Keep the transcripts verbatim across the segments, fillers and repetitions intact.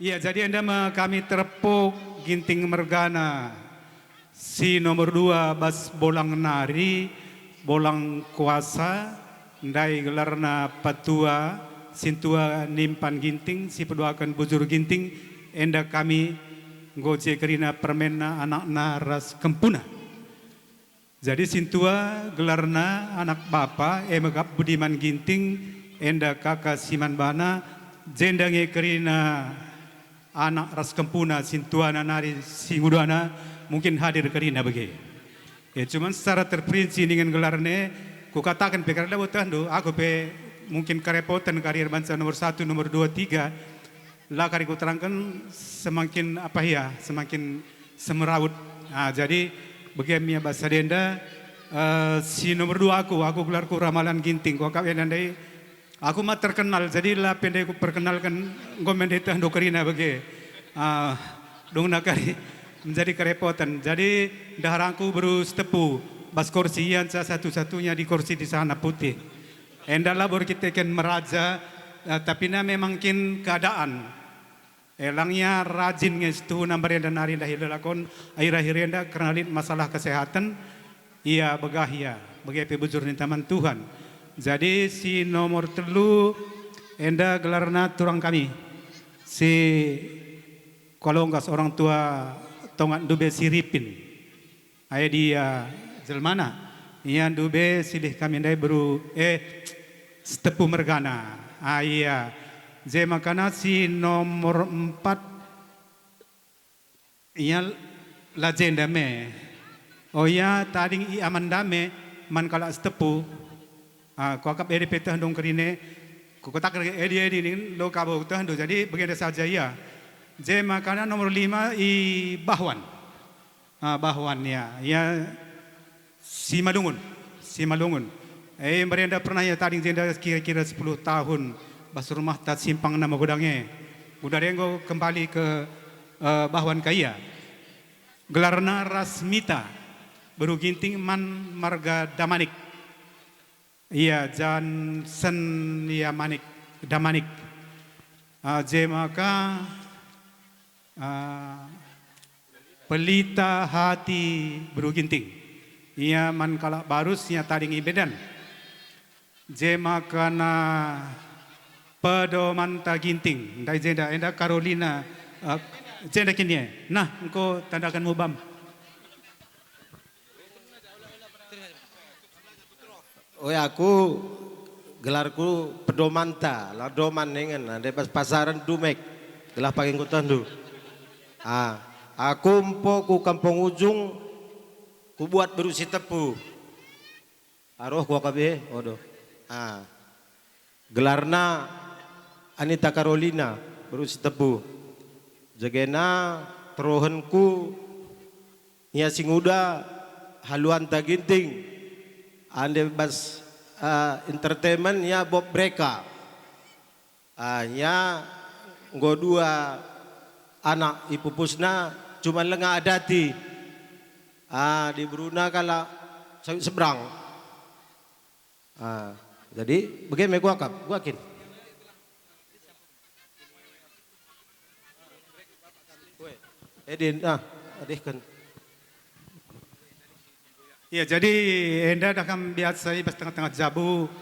Iya, jadi enda me kami terpuk Ginting mergana si nomor dua bas bolang nari, bolang kuasa, ndai gelarna Patua, sintua Nimpan Ginting, si peduaken bujur Ginting, enda kami enggo je kerina permenna, anakna ras kempuna. Jadi sintua gelarna anak bapa, e me kap Budiman Ginting, enda kaka si man bana, jenda nge kerina anak ras kempuna, sintuana nari singudana mungkin hadir kerina bage. E, cuman secara terperinci ningen gelarna e, kukataken pe kari labo tehndu, aku pe mungkin kerepoten kari erbanca nomor satu, nomor dua, tiga, la kari kuterangken semakin apa ya, semakin semeraut. Ah, jadi bage me ia bas sada enda, eh, si nomor dua aku, aku gelarku Ramalan Ginting, kuakap enda ndai, aku ma terkenal, jadi la pe ndai kuperkenalken, enggo me ndai tehndu kerina bage. Ah, dungna kari menjadi kerepoten. Jadi ndaharangku beru Sitepu bas kursi, ia nca satu-satunya di kursi di sana putih. Enda labo erkiteken meraja, eh, tapi na memang kin keadaan. E, lang ia rajin nge situhuna mbarenda nari ndahi lelakon akhir-akhir enda kerna lit masalah kesehatan, ia begah ia, bage pe bujur ninta man Tuhan. Jadi si nomor telu enda gelarna turang kami, si kualonggas orang tua tongat ndube si Ripin. Ai dia jelmana, ia ndube silih kami ndai beru, eh, Sitepu mergana. Ah, ia. Je makana si nomor empat, ia la jenda me. Oh, ia tading i Amanda me man kalak Sitepu. Ah, kuakap edi pe tehndu kerina e, kukataken edi-edi nin lo kabo tehndu, jadi bagenda saja ia. Je makana nomor lima i Bahwan. Ah, Bahwan ia, ia Simalungun, Simalungun. E, mbarenda pernah ia tading jenda kira-kira sepuluh tahun bas rumahta Simpang Nama Godang e. Guna denggo kembali ke, eh, Bahwan ka ia. Gelarna Rasmita, beru Ginting man marga Damanik. Ia Jansen ia Manik, Damanik. Ah, je maka, ah, Pelita Hati beru Ginting. Ia man kalak Barus, ia tading i Medan. Je makana pedomanta Ginting. Ndai jenda, enda Carolina, ah, jenda kin ia. Nah, engko tandaken mubam. Oi, aku gelarku Pedomanta, la Doman ningen, ande bas pasaren Dumek, gelah pagi enggo tehndu. Ah, aku empo ku Kampung Ujung, kubuat beru Sitepu. Aroh ku A K B, odo. Ah. Gelarna Anita Carolina, beru Sitepu. Jegena terohenku, ia singuda haluanta Ginting, ande bas, ah, entertainment ia Bob Breka. Ah, ia enggo dua anak ipupusna, cuman lenga adati. Ah, diberuna kalak Sawit Seberang. Ah, jadi bage me kuakap, kuakin. Edin, ah, adihken. Ya, jadi enda dah kam biasa i bas tengah-tengah jabu,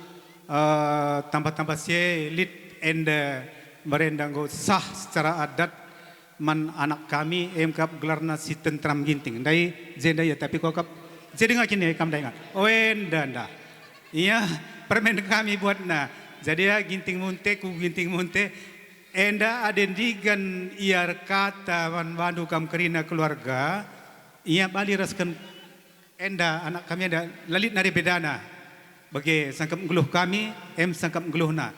eh, tambah-tambah si e lit enda mbarenda enggo sah secara adat man anak kami, e me kap gelarna si Tentram Ginting. Ndai, jenda ia, tapi kuakap, je denga kin ia kam ndai ngat. Oh, enda ndah. Ia, permen kami buatna. Jadi ia Ginting Munte, ku Ginting Munte. Enda adi ndigan ia erkata man bandu kam kerina keluarga, ia bali rasken enda anak kami enda la lit nari bedana. Bage sangkep nggeluh kami, em sangkep nggeluhna.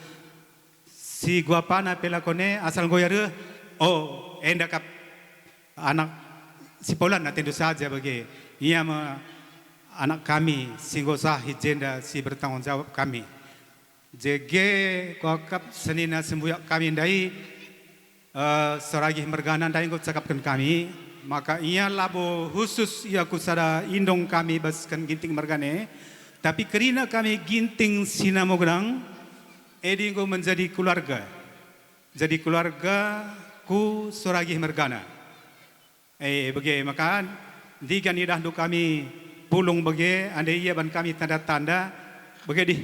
Si guapana pe lakone asal enggo ia reh, oh, enda kap anak si Polan atendu saja bage. Ia me anak kami si enggo sah i jenda si bertanggung jawab kami. Jege kuakap senina sembuyak kami ndai, eh, Soragih mergana ndai enggo cakapken kami, maka ia labo khusus ia ku sada indong kami basken Ginting mergana e, tapi kerina kami Ginting Sinamogenang, edi enggo menjadi keluarga. Jadi keluarga ku Suragih mergana. E, bage maka, ndigan idahndu kami pulung bage, ande ia ban kami tanda-tanda, bage dih,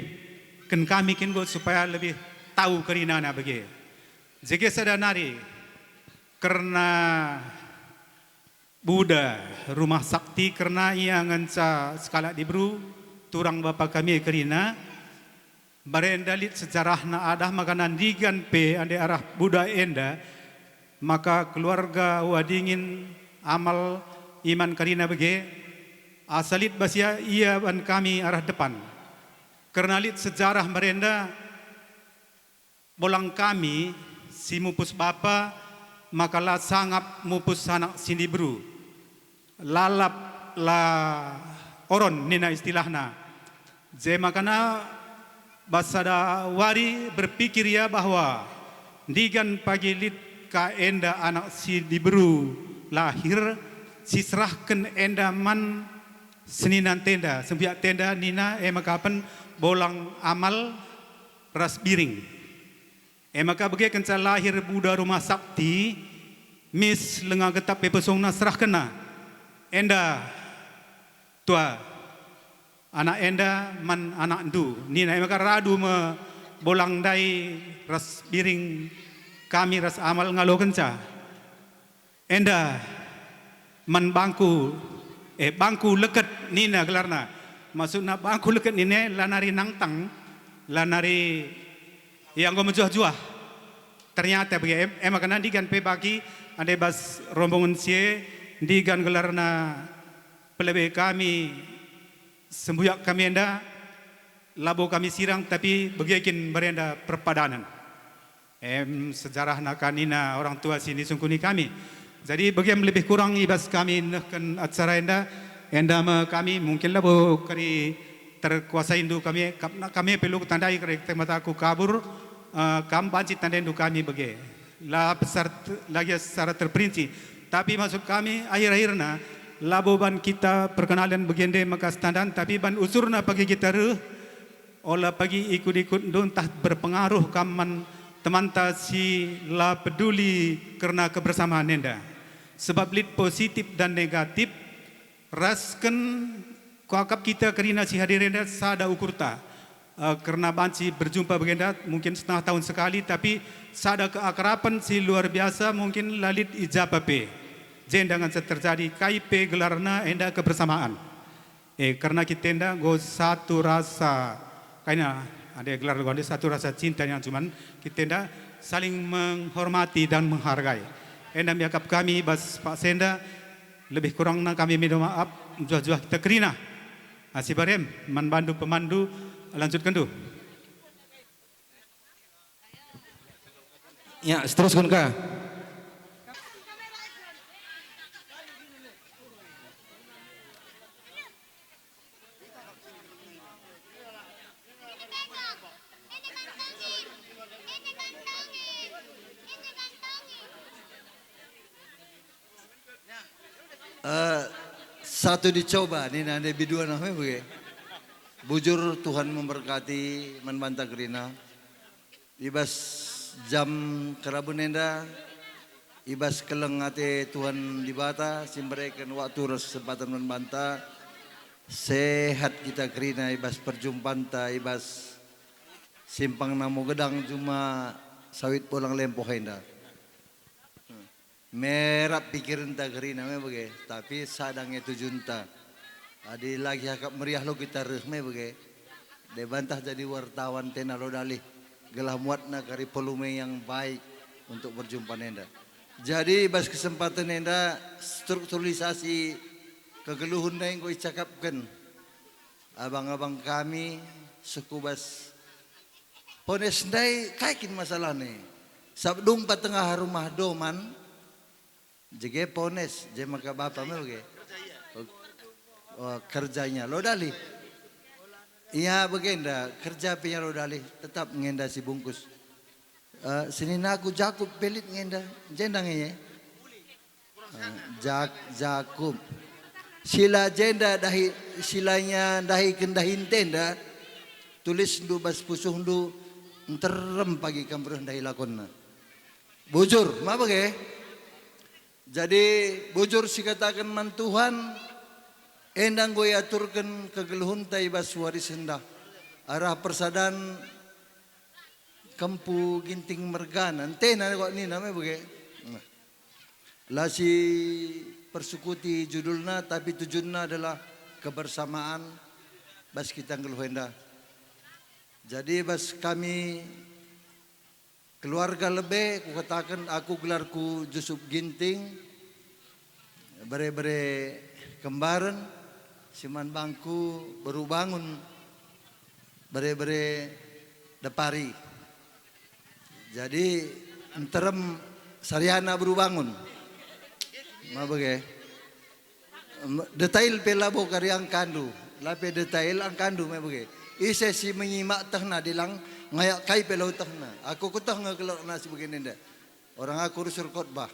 ken kami kin go supaya lebih tahu kerinana bage. Jage sada nari, kerna Buda Rumah Sakti kerna ia ngenca sekalak diberu, turang bapa kami kerina. Barenda lit sejarahna adah maka nandigan pe ande arah Buda enda, maka keluarga Wadingin Amal Iman kerina bage, asa lit bas ia, ia ban kami arah depan. Kerna lit sejarah barenda, bolang kami si mupus bapa, maka la sangap mupus anak si diberu. Lalap la oron nina istilahna. Jemakana bas sada wari berpikir ia bahwa ndigan pagi lit ka enda anak si diberu lahir, siserahken enda man senina tenda, sembiak tenda nina e maka pen bolang Amal ras Biring. E maka bage kenca lahir Buda Rumah Sakti, mis lenga getap pe pesungna serahkenna. Enda, tua, anak enda man anakndu. Nina e maka radu me bolang ndai ras Biring, kami ras Amal ngalokenca. Enda man bangku, eh, bangku leket nina gelarna. Maksudna bangku leket nina la nari nangtang, la nari ia enggo mejuah-juah. Ternyata bagi em, em maka nandigan pe bagi ande bas rombongen si e, ndigan gelarna pelebe kami, sembuyak kami enda, labo kami sirang, tapi bage kin barenda perpadanen. Em, sejarahna ka nina orang tua si nisungkuni kami. Jadi, bage em lebih kurang i bas kami nehken acara enda, enda me kami mungkin labo kari terkuasaindu kami, kap-, kami pe lu kutandai kari mataku kabur, eh, kam banci tandaindu kami bage. La besar te-, lagi secara terperinci. Tapi maksud kami, akhir-akhirna, labo ban kita perkenalen bage nde maka standan, tapi ban usurna pagi kita reh, ola pagi ikut-ikutndu ntah berpengaruh kam man temanta si la peduli kerna kebersamaan enda. Sebab lit positif dan negatif, rasken kuakap kita kerina si hadir enda sada ukurta. Eh, kerna banci berjumpa bagenda mungkin setengah tahun sekali, tapi sada keakrapan si luar biasa mungkin la lit i japa pe. Jenda ngenca terjadi kai pe gelarna enda kebersamaan. Eh, kerna kita enda enggo satu rasa, kaina ande gelar luar satu rasa cinta yang cuman kita enda saling menghormati dan menghargai. Enda miakap kami bas paksa enda, lebih kurangna kami minta maaf, juah-juah kita kerina. Asi barem, man bandu pemandu, lanjutkenndu. Ya, seteruskan ka. Eh, satu dicoba nina ande biduan ah me bage. Bujur Tuhan memberkati man banta kerina. I bas jam keraben enda, i bas keleng ate Tuhan Dibata si mbereken waktu ras kesempatan man banta, sehat kita kerina i bas perjumpanta i bas Simpang Namo Gedang juma sawit Bolang Lempoh enda. Merap pikirenta kerina me bage, tapi sada nge tujunta. Adi lagi akap meriah lo kita reh me bage. Deba ntah jadi wartawan tena lo dalih, gelah muatna kari volume yang baik untuk perjumpaan enda. Jadi bas kesempatan enda strukturalisasi kegeluhen ndai enggo icakapken abang-abang kami suku bas Pones ndai kai kin masalahna? Sabap dung patengah rumah doman, jege pones, je maka bapa me bage. Oh, kerjanya lo dalih. Ia bagenda, kerja pe ia lo dalih, tetap ngenda si bungkus. Eh, seninaku Jakup pelit ngenda, jenda nge. Eh, Jak-, Jakup. Sila jenda dahi, silanya ndahiken dahin tenda, tulisndu bas pusuhndu, nterem pagi kam reh ndahi lakonna. Bujur, maba bage? Jadi bujur sikataken man Tuhan, enda enggo iaturken kegeluhenta i bas waris enda. Arah persadan Kempu Ginting mergana, entena kok nina me bage. Nah. La si persukuti judulna, tapi tujunna adalah kebersamaan bas kita nggeluh enda. Jadi bas kami keluarga lebe, kukataken aku gelarku Jusup Ginting, bere-bere Kembaren, si man bangku beru bangun, bere-bere Depari. Jadi nterem Sariana beru bangun. Ma bage? Em, detail pe labo kari angkandu, la pe detail angkandu me bage. Ise si menyimak tehna dilang ngayak kai pe lau tehna. Aku kuteh nge kelokna si bage nenda. Orang aku rusur khotbah.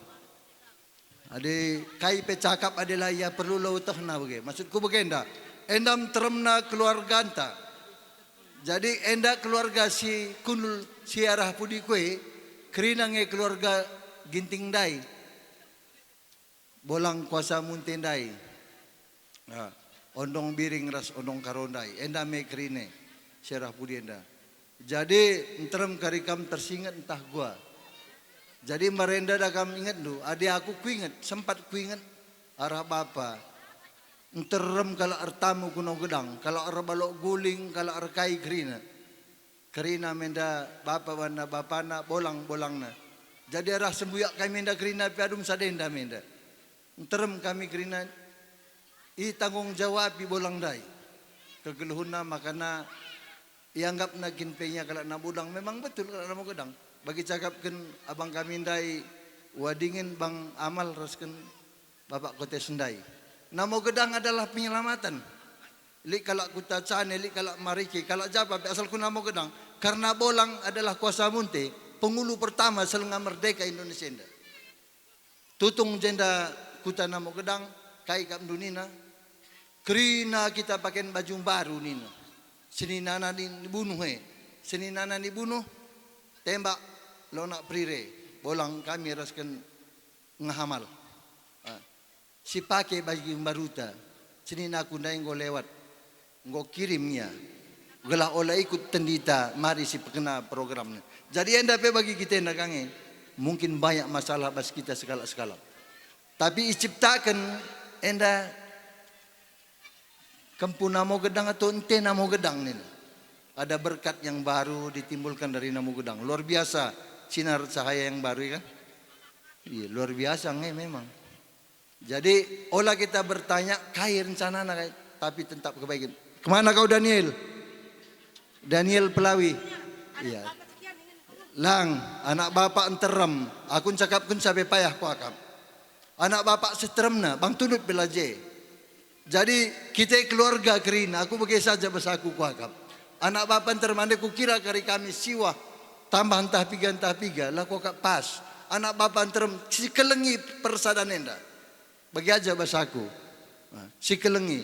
Adi kai pe cakap adi la ia perlu lau tehna bage. Maksudku bagenda. Enda nteremna keluarganta. Jadi enda keluarga si kundul si arah pudi kue, kerina nge keluarga Ginting ndai. Bolang Kuasa Munte ndai. Ah, Ondong Biring ras Ondong Karo ndai. Enda me kerine, si arah pudi enda. Jadi, nterem kari kam tersinget ntah gua. Jadi, mbarenda da kam ingetndu, adi aku kuinget, sempat kuinget arah bapa. Nterem kalak ertamu ku Namo Gedang, kalak erbalok guling, kalak erkai kerina. Kerina menda bapa banna bapana, bolang bolangna. Jadi arah sembuyak kami enda kerina pe adum sadenda menda. Nterem kami kerina itanggung jawapi bolang ndai. Kegeluhunna makana ianggapna kin pe ia kalak Namo Gedang, memang betul kalak Namo Gedang. Bagi cakapken abang kami ndai Wadingen, Bang Amal rasken Bapak Kotes ndai. Namo Gedang adalah penyelamatan. Lit kalak Kuta Cane, lit kalak Marike, kalak Japa pe asalku Namo Gedang. Karena bolang adalah Kuasa Munte, pengulu pertama selenga merdeka Indonesia enda. Tutung jenda kuta Namo Gedang, kai kap ndu nina? Kerina kita paken baju mbaru nina. Seninana ni-, nibunuh e. Seninana nibunuh, tembak lonak perire. Bolang kami rasken ngahamal. Ah. Sipake bagi mbaruta, seninaku ndai enggo lewat, enggo kirim ia, gelah ola ikut tendita mari si pekena programna. Jadi enda pe bagi kita enda kange, mungkin banyak masalah bas kita sekalak-sekalak. Tapi iciptaken enda Kempu Namo Gedang atau ente Namo Gedang nina. Ada berkat yang baru ditimbulkan dari Namo Gedang. Luar biasa sinar cahaya yang baru, ya kan? Iya, luar biasa nge memang. Jadi, ola kita bertanya, kai rencanana kai, tapi tetap kebaikan. Kemana kau, Daniel? Daniel Pelawi. Iya. Lang, anak bapak nterem. Aku ncakapken sabe payah kuakap. Anak bapak seteremna, bang tunut bela je. Jadi, kita keluarga kerina, aku bage saja bas aku kuakap. Anak bapak nterem, ande kukira kari kami siwah, tambah ntah piga, ntah piga, lah kuakap pas. Anak bapak nterem, sikelengi persadan enda. Bagi aja bas aku. Nah, sikelengi.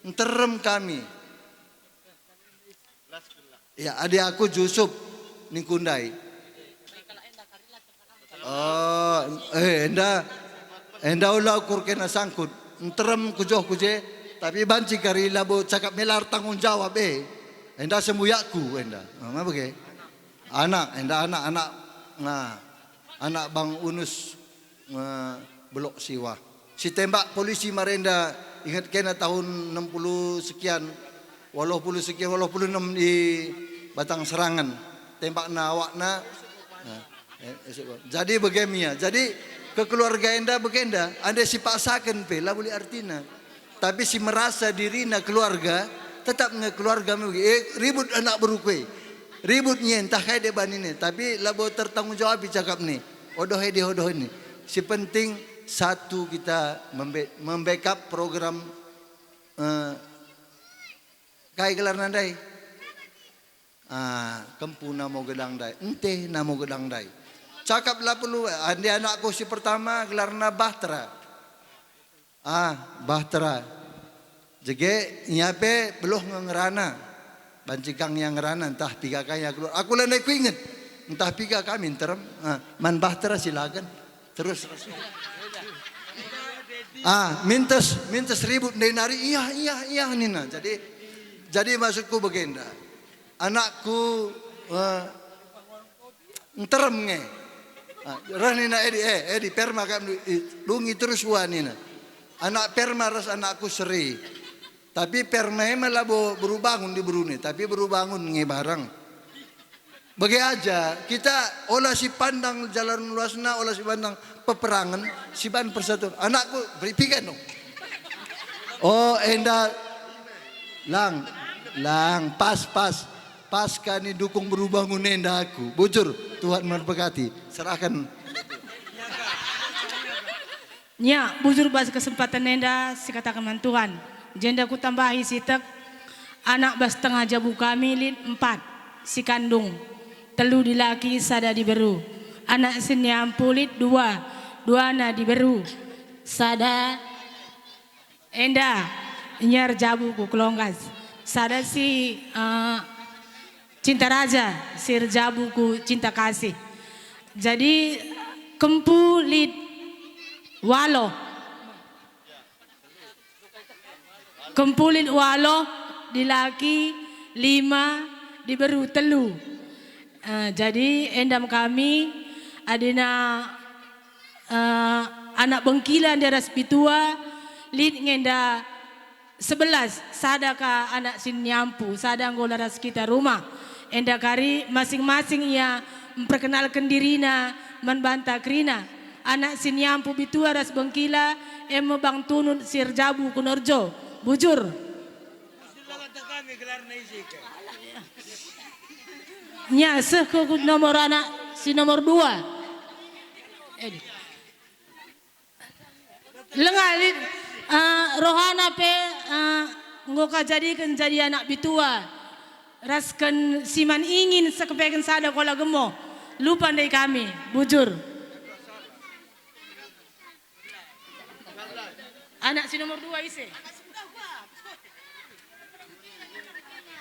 Nterem kami. Ya, adi aku Jusup ningku ndai. Oh, eh, enda, enda ula ukur kena sangkut. Nterem ku joh ku je, tapi banci kari labo cakap melar tanggung jawab, eh. Enda sembuyakku, enda. Ah, ma bage? Anak, enda anak-anak, nah, anak Bang Unus, eh, Belok Siwah. Si tembak polisi marenda, inget kena tahun enam puluh sekian, waluh puluh sekian, waluh puluh enem di Batang Serangan. Tembakna awakna. Nah, eh, esok, jadi bage me ia. Jadi kekeluarga enda bagenda, ande sipaksaken pe, la lit artina. Tapi si merasa dirina keluarga, tetap nge keluarga me bage. Eh, ribut anak beru kue. Ribut nge, ntah kai deba nina. Tapi labo tertanggung jawab cakap ni. Odoh edi, odoh ini. Si penting satu kita membe-, membackup program, eh, kai gelarna ndai? Ah, Kempu Namo Gedang ndai. Ente Namo Gedang ndai. Cakap la perlu, ande anakku si pertama gelarna Bahtera. Ah, Bahtera. Jege, ia pe beluh nge ngerana. Banci kang ia ngerana, ntah piga kai ia keluar. Aku la ndai kuinget. Ntah piga kami nterem, ah, man bahtera silaken. Terus. Ah, mintes, mintes ribut ndai nari, iya, iya, iya nina. Jadi, jadi maksudku begenda. Anakku, eh, nterem nge. Ah, reh nina Edi, eh, Edi, Perma kam du-, i, lungi terus ua nina. Anak Perma ras anakku seri. Tapi Perma e me labo beru bangun diberuna, tapi beru bangun nge bareng. Bage aja, kita ola sipandang jalan luasna, ola sipandang peperangen, siban persatuan. Anakku, beri piga dong. Oh, enda lang, lang, pas, pas. Pas kani dukung beru bangun enda aku. Bujur, Tuhan memberkati. Serahkan. Nya, bujur bas kesempatan enda sikataken man Tuhan. Jenda kutambahi sitek, anak bas tengah jabu kami lit empat, sikandung, telu dilaki, sada diberu. Anak siniampu lit dua, duana diberu, sada enda, nya erjabu ku Kelonggas. Sada si, eh, Cinta Raja, si erjabu ku Cinta Kasih. Jadi, kempu lit waloh. Kempu lit waloh, dilaki lima, diberu telu. Eh, jadi, enda me kami, adina, eh, anak bengkila ndai ras bitua, lit nge enda sebelas, sada ka anak siniampu, sada enggo la ras kita rumah. Enda kari masing-masing ia mperkenalken dirina man banta kerina. Anak siniampu bitua ras bengkila, e me bang tunun si erjabu ku Norjo. Bujur. Nya, seh ku, ku nomor anak si nomor dua. Edi. Lenga lit, eh, rohana pe, eh, enggo kajadiken jadi anak bitua. Rasken si man ingin sekepeken sada kola gemo. Lupa ndai kami, bujur. Anak si nomor dua ise?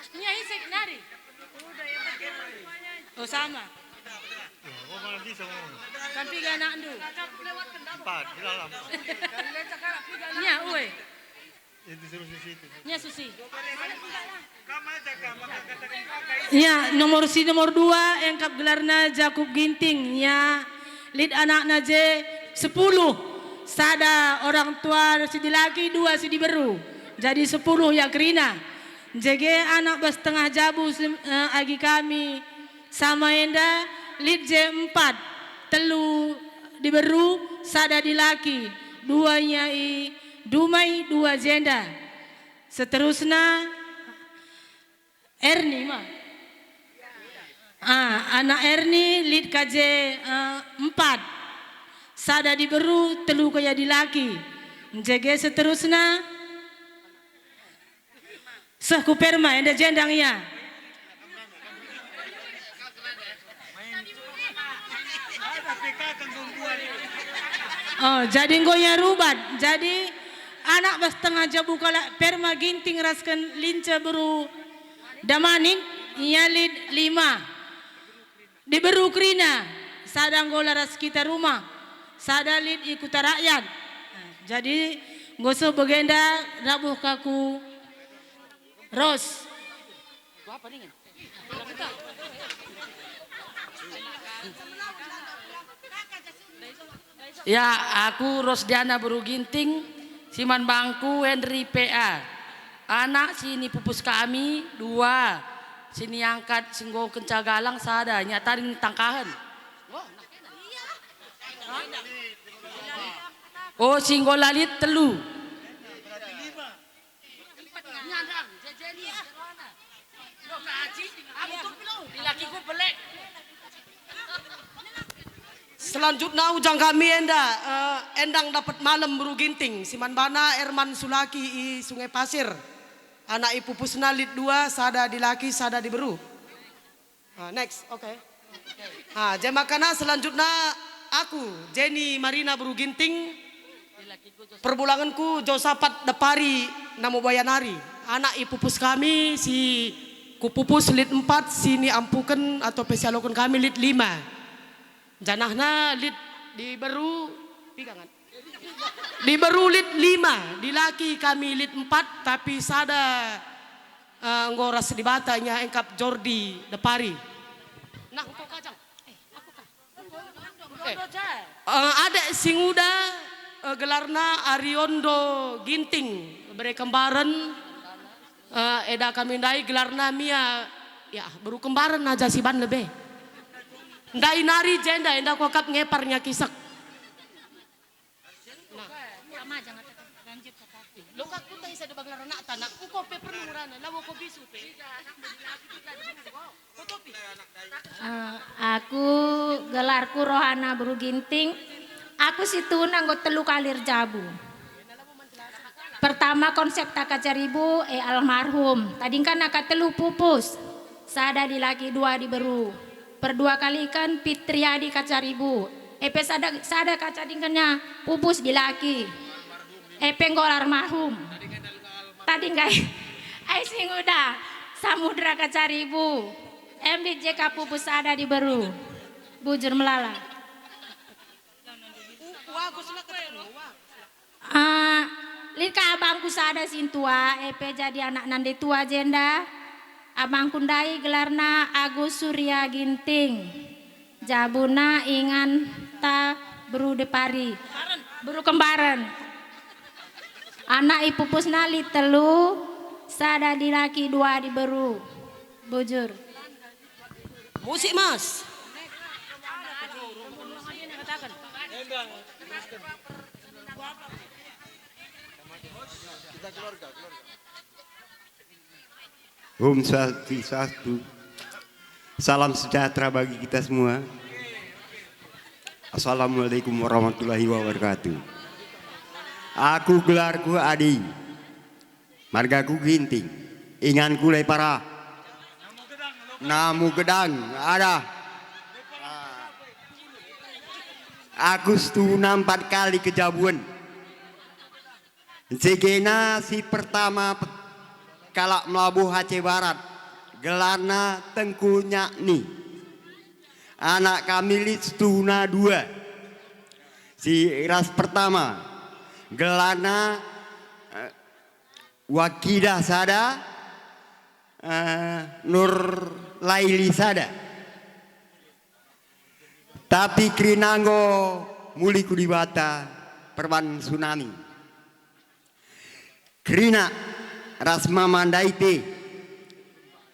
Nya ise nari? Oh, sama. Ya, oh, malah bisa ngomong. Kan piga anakndu? Empat, di dalam. Nya, ue. Itu suruh si situ. Nya, Susi. Nya, nomor si nomor dua, engkap gelarna Jakup Ginting. Nya, lit anakna je sepuluh. Sada orang tua si dilaki, dua si diberu. Jadi sepuluh ia kerina. Jege anak bas tengah jabu sem-, eh, agi kami sama enda, lit je empat, telu diberu, sada dilaki, dua ia i Dumai, dua jenda. Seterusna, Erni ma. Ah, anak Erni lit ka je, eh, empat. Sada diberu, telu ka ia dilaki. Jege seterusna. Seh ku Perma, enda jendang ia. Oh, jadi enggo ia rubat. Jadi, anak bas tengah jabu kalak Perma Ginting rasken Lince beru Damanik, ia lit lima. Diberu kerina, sada enggo la ras kita rumah, sada lit i Kuta Rakyat. Jadi, enggo seh bagenda rabuh ka ku Ros. Ya, aku Rosdiana beru Ginting, si man bangku Henry P A. Anak si nipupus kami, dua. Si niangkat si enggo kenca galang, sada. Nya tading tangkahen. Oh, si enggo la lit, telu. Selanjutna ujang kami enda, eh, endang dapet malem beru Ginting, si man bana Erman Sulaki i Sungai Pasir. Anak ipupusna lit dua, sada dilaki, sada diberu. Ah, next, oke. Ah, jemakana selanjutna aku, Jenny Marina beru Ginting, perbulangenku Josapat Depari, Namo Bayanari. Anak ipupus kami si Ku pupus lit empat, sini ampuken atau pe sialoken kami lit lima. Janahna lit diberu, piga ngan? Diberu lit lima, dilaki kami lit empat, tapi sada, eh, enggo ras Dibata, ia engkap Jordi Depari. Nah, engko kajang. Eh, eh, adek si nguda, eh, gelarna Ariondo Ginting, bere kembaren, eh, eda kami ndai gelarna Mia, ya, beru kembaren aja si ban lebe. Ndai nari jenda, enda kuakap ngepar nya kisek. Nah. Lo ka kuta isa deba gelar anakta, nak. Engko pe perlu ngurana, labo ko bisu pe. Eh, aku gelarku Rohana Beru Ginting. Aku situhuna enggo telu kali erjabu. Pertama konsepta Kacaribu, eh, almarhum. Tadingkan aka telu pupus. Sada dilaki, dua diberu. Perdua kaliken Fitriadi Kacaribu. Epe sada, sada Kacadingkennya pupus dilaki. Epe enggo almarhum. Tadi nggai. Ai si nguda. Samudra Kacaribu. Em lit je ka pupus sada diberu. Bujur melala. Ah, lit ka abangku sada sintua, epe jadi anak nande tua jenda. Abangku ndai gelarna Agus Surya Ginting. Jabuna inganta Beru Depari. Beru Kembaren. Anak ipupusna lit telu, sada dilaki, dua diberu. Bujur. Musik, Mas. Om Swastiastu. Salam sejahtera bagi kita semua. Assalamualaikum warahmatullahi wabarakatuh. Aku gelarku Adi. Margaku Ginting. Inganku Lepara. Namu gedang ada. Aku situhuna empat kali kejabuen. Nsigena si pertama pe-, kalak Melabuh Aceh Barat, gelarna Tengku Nyakni. Anak kami lit situhuna dua. Si ras pertama, gelarna, eh, Wakidah sada, eh, Nur Laili sada. Tapi kerina enggo muli ku Dibata perban tsunami. Kerina ras mama ndai pe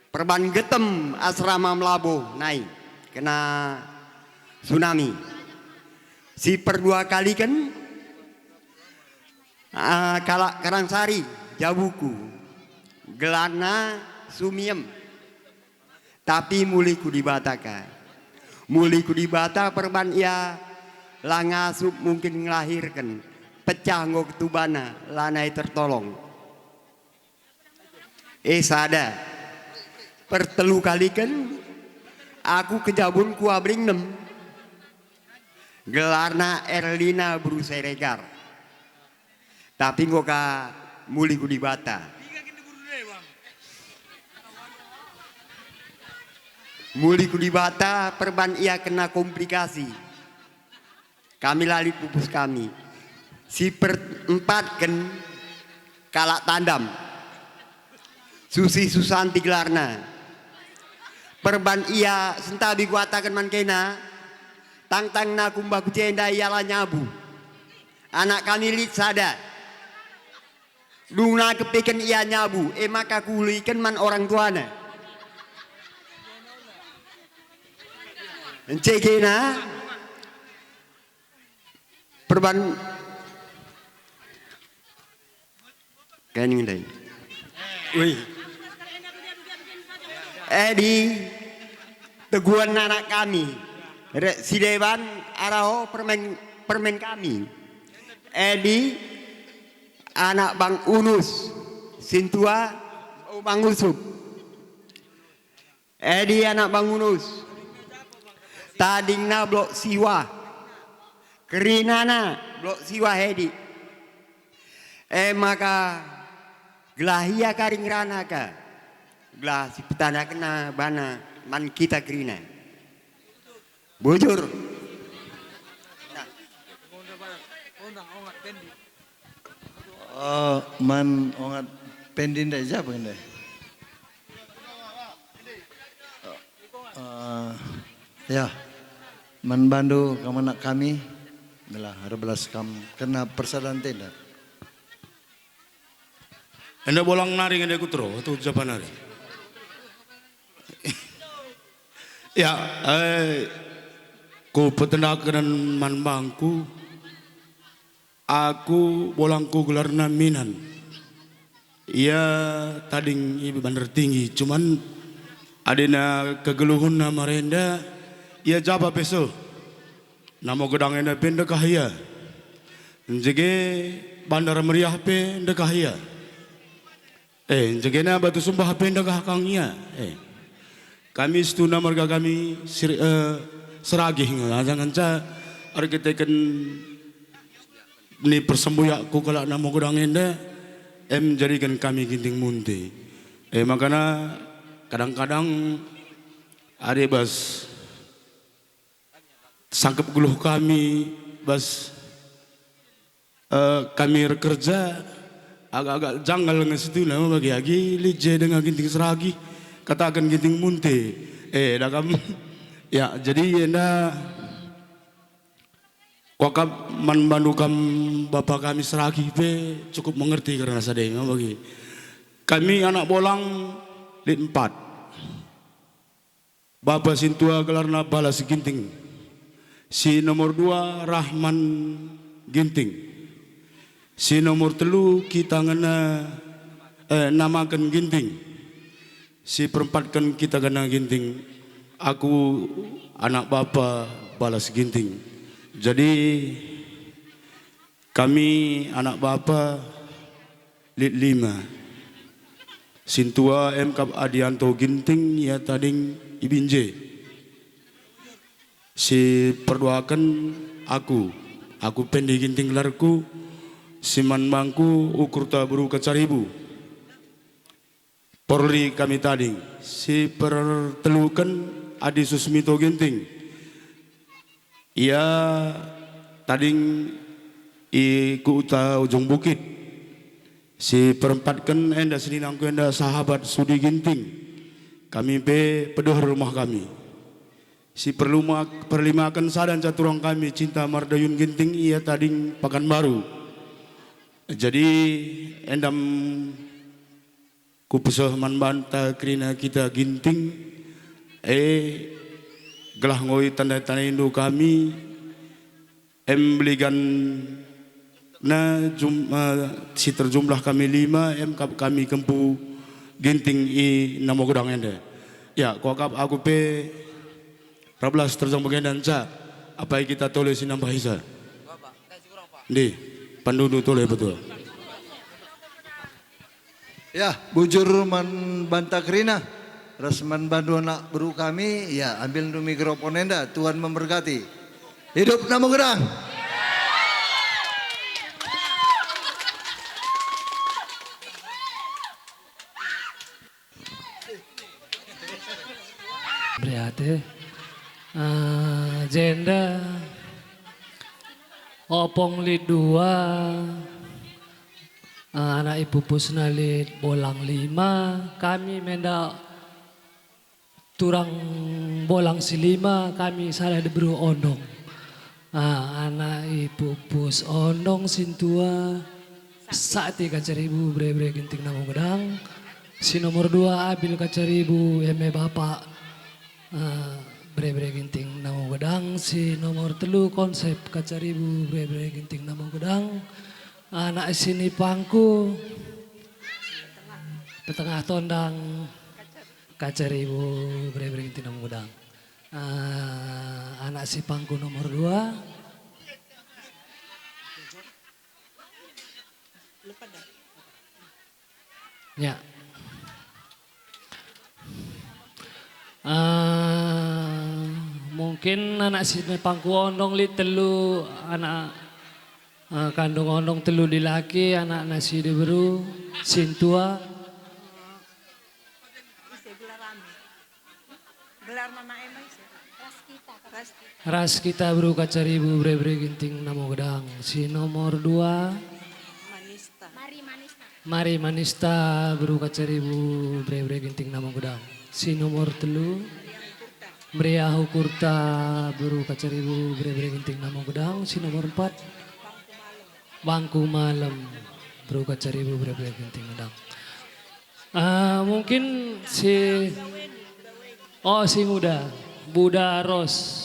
perban getem asrama Melabuh nai kena tsunami. Si perdua kaliken, ah, kalak Karangsari, jabuku, gelarna Sumiem. Tapi muli ku Dibata ka. Muli ku Dibata perban ia la ngasup mungkin ngelahirken, pecah enggo ketubana, lanai tertolong. Eh, sada. Pertelu kaliken, aku kejabunku abring nem. Gelarna Erlina Beru Siregar. Tapi enggo ka muli ku Dibata. Muli ku Dibata perban ia kena komplikasi. Kami la lit pupus kami. Si perempatken kalak Tandam. Susi Susanti gelarna. Perban ia sentabi kuataken man kena, tangtangna kumbah ku jenda ia la nyabu. Anak kami lit sada. Dungna kepeken ia nyabu, e maka kuuliken man orang tuana. Encegena perban Kain ngendai. Wih. Edi, teguan anak kami. Rek si deban araho permen, permen kami. Edi, anak Bang Unus, sintua, oh, Bang Usup. Edi anak Bang Unus. Tadingna Blok Siwah. Kerinana Blok Siwah edi. E maka gelah ia kari ngerana ka. gelah sipetandakna bana man kita kerina. Bujur. Nah. Oh, man ongat Pendi ndai, siapa ndai? Eh, ya, man bandu kam anak kami, gelah erbelas kam kerna persadan tenda. Enda bolang nari ngende kutero, tu japa nari. Ya, eh, kupetendaken man bangku, aku bolangku gelarna Minan. Ia tading i Banjar Tinggi, cuman adina kegeluhunna marenda, ia japa pe seh. Namo Gedang enda pe ndekah ia. Njege Bandar Meriah pe ndekah ia. Eh, njegena Batu Sembah pe ndekah kang ia. Eh. Kami situhuna marga kami sir-, eh, Seragih nge, janganca erkiteken ni persembuyakku kalak Namo Gedang enda, em jadiken kami Ginting Munte. Eh, makana kadang-kadang adi bas sangkep geluh kami bas, eh, kami erkerja, agak-agak janggal nge situhuna bagi agi lit je denga Ginting Seragih, kataken Ginting Munte. Eh, da kam. Ya, jadi enda kuakap man bandu kam bapa kami Seragih pe cukup mengerti kerna sada nge bagi. Kami anak bolang lit empat. Bapa sintua gelarna Balas Ginting. Si nomor dua Rahman Ginting. Si nomor telu kita ngena, eh, namaken Ginting. Si perempatken kita ngena Ginting. Aku anak bapa Balas Ginting. Jadi, kami anak bapa lit lima. Sintua em kap Adianto Ginting, ia tading i Binje. Si perduaken aku, aku Pendi Ginting gelarku, si man bangku ukurta beru Kacaribu. Porli kami tading, si perteluken Adi Susmito Ginting. Ia tading i kuta Ujung Bukit. Si perempatken enda seninangku enda sahabat Sudi Ginting. Kami pe pedeh rumah kami. Si perluma-, perlimaken sada nca turang kami Cinta Mardayun Ginting, ia tading Pakanbaru. Jadi, endam Kupeseh man banta kerina kita Ginting, e, gelah nggo itanda-tandaindu kami, em beliganna jum-, eh, si terjumlah kami lima, em kap kami kempu Ginting i Namo Gedang enda. Ya, kuakap aku pe Erbelas terjang bagenda nca, apai kita tole si nambahisa. Ndi, pandundu tole betul. Ya, bujur man banta kerina, ras man bandu anak beru kami, ya, ambilndu mikrofon enda, Tuhan memberkati. Hidup Namo Gedang. Meriah ate. Ah, jenda opong lit dua, ah, anak ipupusna lit bolang lima, kami menda turang bolang si lima, kami sada diberu Ondong. Ah, anak ipupus Ondong sintua, Sakti Kacaribu, bere-bere Ginting Namo Gedang. Si nomor dua, Abil Kacaribu, eme bapa, ah, bere-bere Ginting Namo Gedang. Si nomor telu, Konsep Kacaribu, bere-bere Ginting Namo Gedang. Anak sinipangku, Petengah Tondang, Kacaribu, bere-bere Ginting Namo Gedang. Ah, anak sipangku nomor dua. Ya. Ah, mungkin anak sinipangku Ondong lit telu, anak, ah, kandung Ondong telu dilaki, anakna si diberu, sintua. Ras kita beru Kacaribu, bere-bere Ginting Namo Gedang. Si nomor dua, Manista. Mari Manista. Mari Manista, beru Kacaribu, bere-bere Ginting Namo Gedang. Si nomor telu, Meriah Ukurta, beru Kacaribu, bere-bere Ginting Namo Gedang. Si nomor empat, Bangku Malem, beru Kacaribu, bere-bere Ginting Gedang. Ah, mungkin si, oh, si nguda, Buda Ros,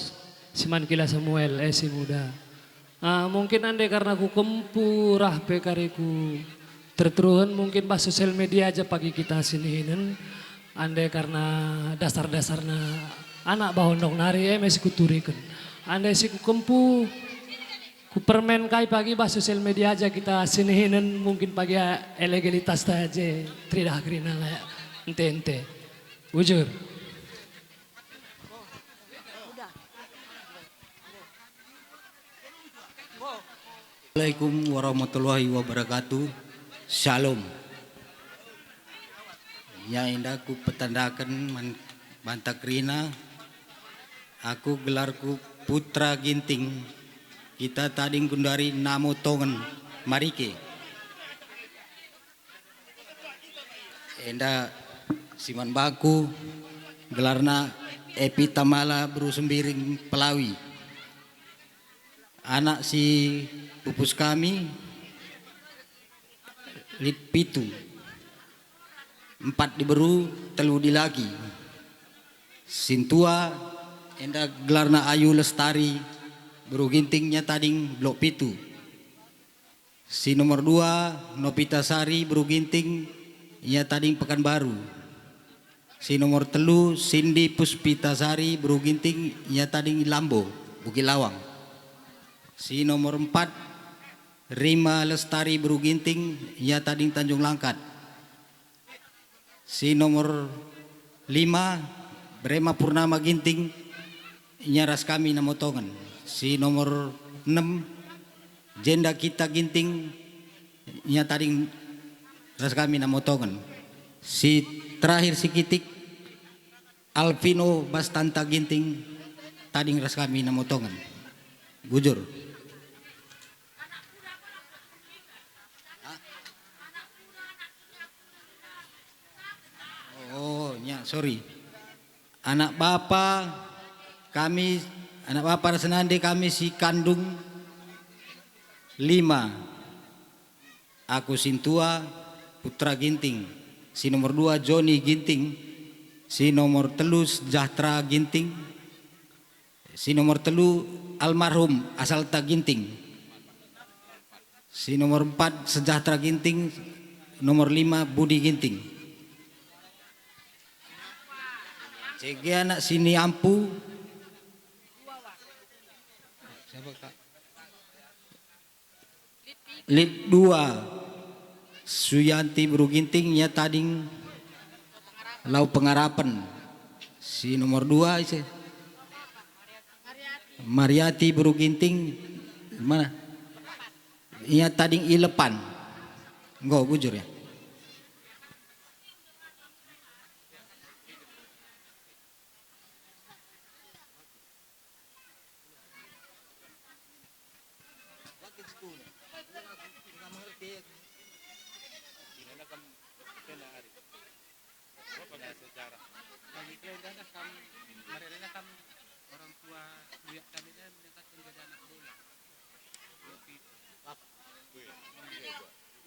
si man kila Samuel, eh, si nguda. Ah, mungkin ande karna kukempu rah pe kari ku terteruhen, mungkin bas sosial media aja pagi kita sinihinen. Ande karna dasar-dasarna anak bahondong nari, eh, me si kuturiken. Ande si kukempu, kupermen kai pagi bas sosial media aja kita sinihinen, mungkin pagi, ah, legalitasta je teridah kerina la ente-ente. Bujur. Assalamualaikum warahmatullahi wabarakatuh. Shalom. Ya, enda kupetandaken man, banta kerina, aku gelarku Putra Ginting. Kita tading gundari Namo Tongen, Marike. Enda si man bangku, gelarna Epi Tamala beru Sembiring Pelawi. Anak si pupus kami lit pitu, empat diberu, telu dilaki. Sintua enda gelarna Ayu Lestari, beru Ginting, ia tading Blok Pitu. Si nomor dua, Nopita Sari, beru Ginting, ia tading Pekanbaru. Si nomor telu, Sindi Puspita Sari, beru Ginting, ia tading Lambo, Bukit Lawang. Si nomor empat, Rima Lestari, beru Ginting, ia tading Tanjung Langkat. Si nomor lima, Brema Purnama Ginting, ia ras kami Namo Tongen. Si nomor enem, Jenda Kita Ginting, ia tading ras kami Namo Tongen. Si terakhir si kitik, Alvino Bastanta Ginting, tading ras kami Namo Tongen. Bujur. Oh, ya, sorry. Anak bapa kami, anak bapa ras nande kami si kandung lima. Aku sintua, Putra Ginting. Si nomor dua, Joni Ginting. Si nomor telu, Sejahtera Ginting. Si nomor telu, almarhum Asalta Ginting. Si nomor empat, Sejahtera Ginting. Nomor lima, Budi Ginting. Cege anak sini ampu. Siapa, Kak? Lit dua, Suyanti beru Ginting, ia tading Lau Pengarapen. Si nomor dua ise? Mariati beru Ginting, mana? Ia tading Ilepan. Enggo, bujur ya. Bagi kalian dah kam, mereka kam orang tua, buyak kami dah menyatakan jadi anak bola.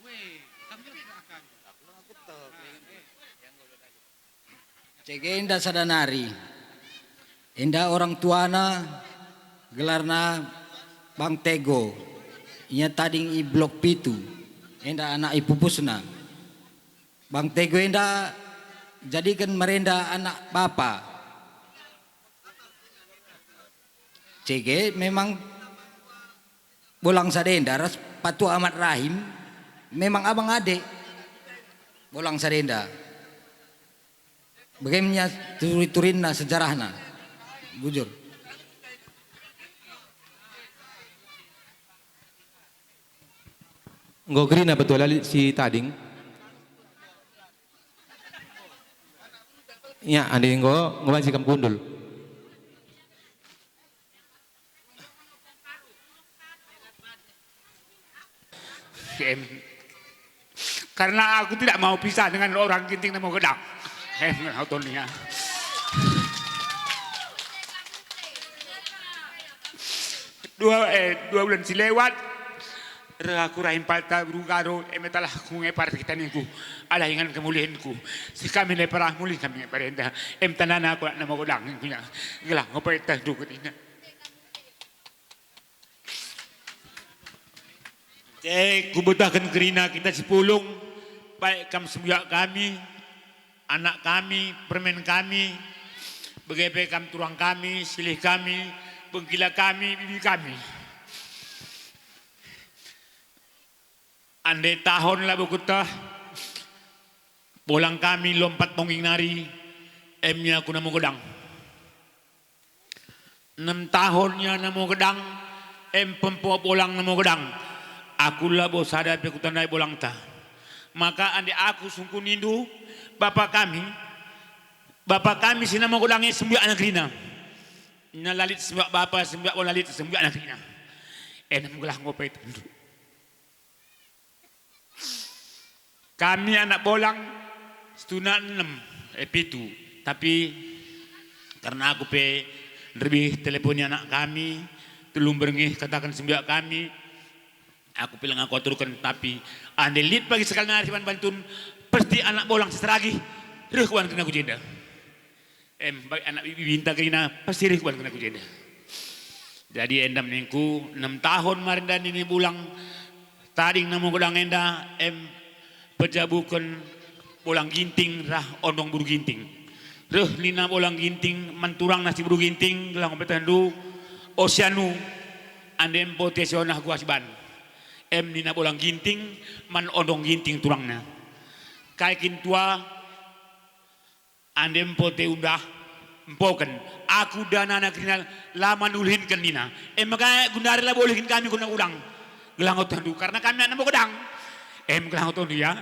Weh, kam juga akan. Aku nak aku tahu. Ah, eh, yang golok aja. Cegenda sada nari. Enda orang tuana gelarna Bang Tego. Ia tading i Blok Pitu. Enda anak ipupusna. Bang Tego enda jadiken merenda anak bapa. Cege memang Bolang Sadenda ras Patua Amat Rahim memang abang ade. Bolang Sadenda. Bagaimana turi-turinna sejarahna? Bujur. Enggo kerina betul lit si tading. Ya, ande enggo, enggo banci kam kundul. Em. Karena aku tidak mau pisah dengan orang Ginting Namo Gedang. Em, nonton ya. Dua, eh, dua bulan si lewat, reh aku rahim palta beru Garo, em talah ku ngepar kita ningku, alah ingan kemulihenku. Si kami neparah mulih kami ngepar enda, em tanana aku Namo Gedang ningkunya. Gelah ngopai teh dukut ina. Te kubetahken kerina kita si pulung, baik kam sembiak kami, anak kami, permen kami, bage pe kam turang kami, silih kami, bengkila kami, bibi kami. Ande tahun labo kutah, bolang kami lompat tongging nari, emnya ku Namo Gedang. Enem tahun ia Namo Gedang, em pempo bolang Namo Gedang. Aku labo sada pe kutandai bolangta. Maka ande aku sungkun nindu, bapa kami, bapa kami si Namo Gedang e sembiak anak kerina. Nina la lit sembiak bapa, sembiak bolang la lit sembiak anak kerina. Enem gelah ngope tanduk. Kami anak bolang situhuna enem, eh, pitu. Tapi karena aku pe nderbih teleponi anak kami, telu mberngi kataken sembiak kami, aku pe langa kuaturken, tapi ande lit pagi sekali nari si ban bantun, pasti anak bolang si seragih reh kuan kena ku jenda. Em, baik anak bibinta kerina, pasti reh kuan kena ku jenda. Jadi enda ningku, enem tahun marinda nini bolang tading Namo Gedang enda, em, pejabuken bolang Ginting rah ondong beru Ginting. Reh nina bolang Ginting man turangna si beru Ginting, gelah ngompetehndu, o si anu, ande empo te si onah gua si ban. Em nina bolang Ginting man ondong Ginting turangna. Kai kin tua, Ande empo te undah, empoken. Aku danana kerina la man ulihinken nina. E maka gundari labo ulihin kami ku Namo Gedang. Gelah ngotehndu, karena kami anak Namo Gedang. Em gelah ngotehndu ya.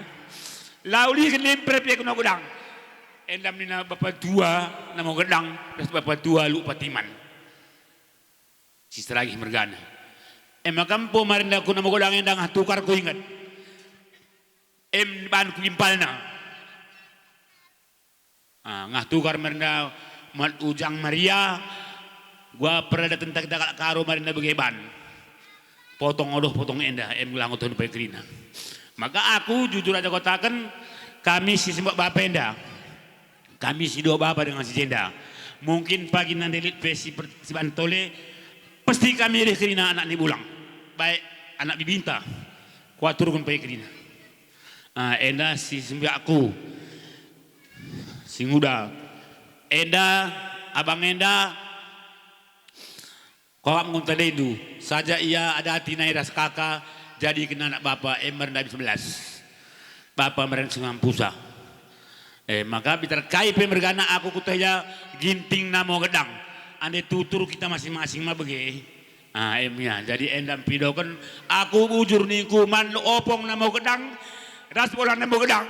La ulihin limper pe ku Namo Gedang. Endam nina bapa tua Namo Gedang, ras bapa tua Luk Patiman. Si seragih mergana. E maka empo marinda ku Namo Gedang enda ngah tukar kuinget. Em ban ku impalna. Ah, ngah tukar marinda mat ujang Maria, gua perada tenta kita kalak Karo marinda bage ban. Potong odoh potong enda, em gelah ngotoh nupai kerina. Maka aku jujur aja kotaken, kami si sembah bapa enda. Kami si dua bapa dengan si jenda. Mungkin pagi nande lit pe si per-, si bantole, pasti kami reh kerina anak ni bolang. Baik anak bibinta, kuaturken pe kerina. Ah, enda si sembiakku. Si nguda. Enda, abang enda, kawak ngunta dendu, saja ia adati nai ras kaka, jadi kena anak bapa, e meren Dabi sebelas. Bapa meren Sungampusa. Eh, maka bitar kai pe mergana aku kuteh ia Ginting Namo Gedang. Ande tutur kita masing-masing ma bage. Ah, em ia. Jadi enda mpidoken aku bujur ningku man opong Namo Gedang, ras bolang Namo Gedang.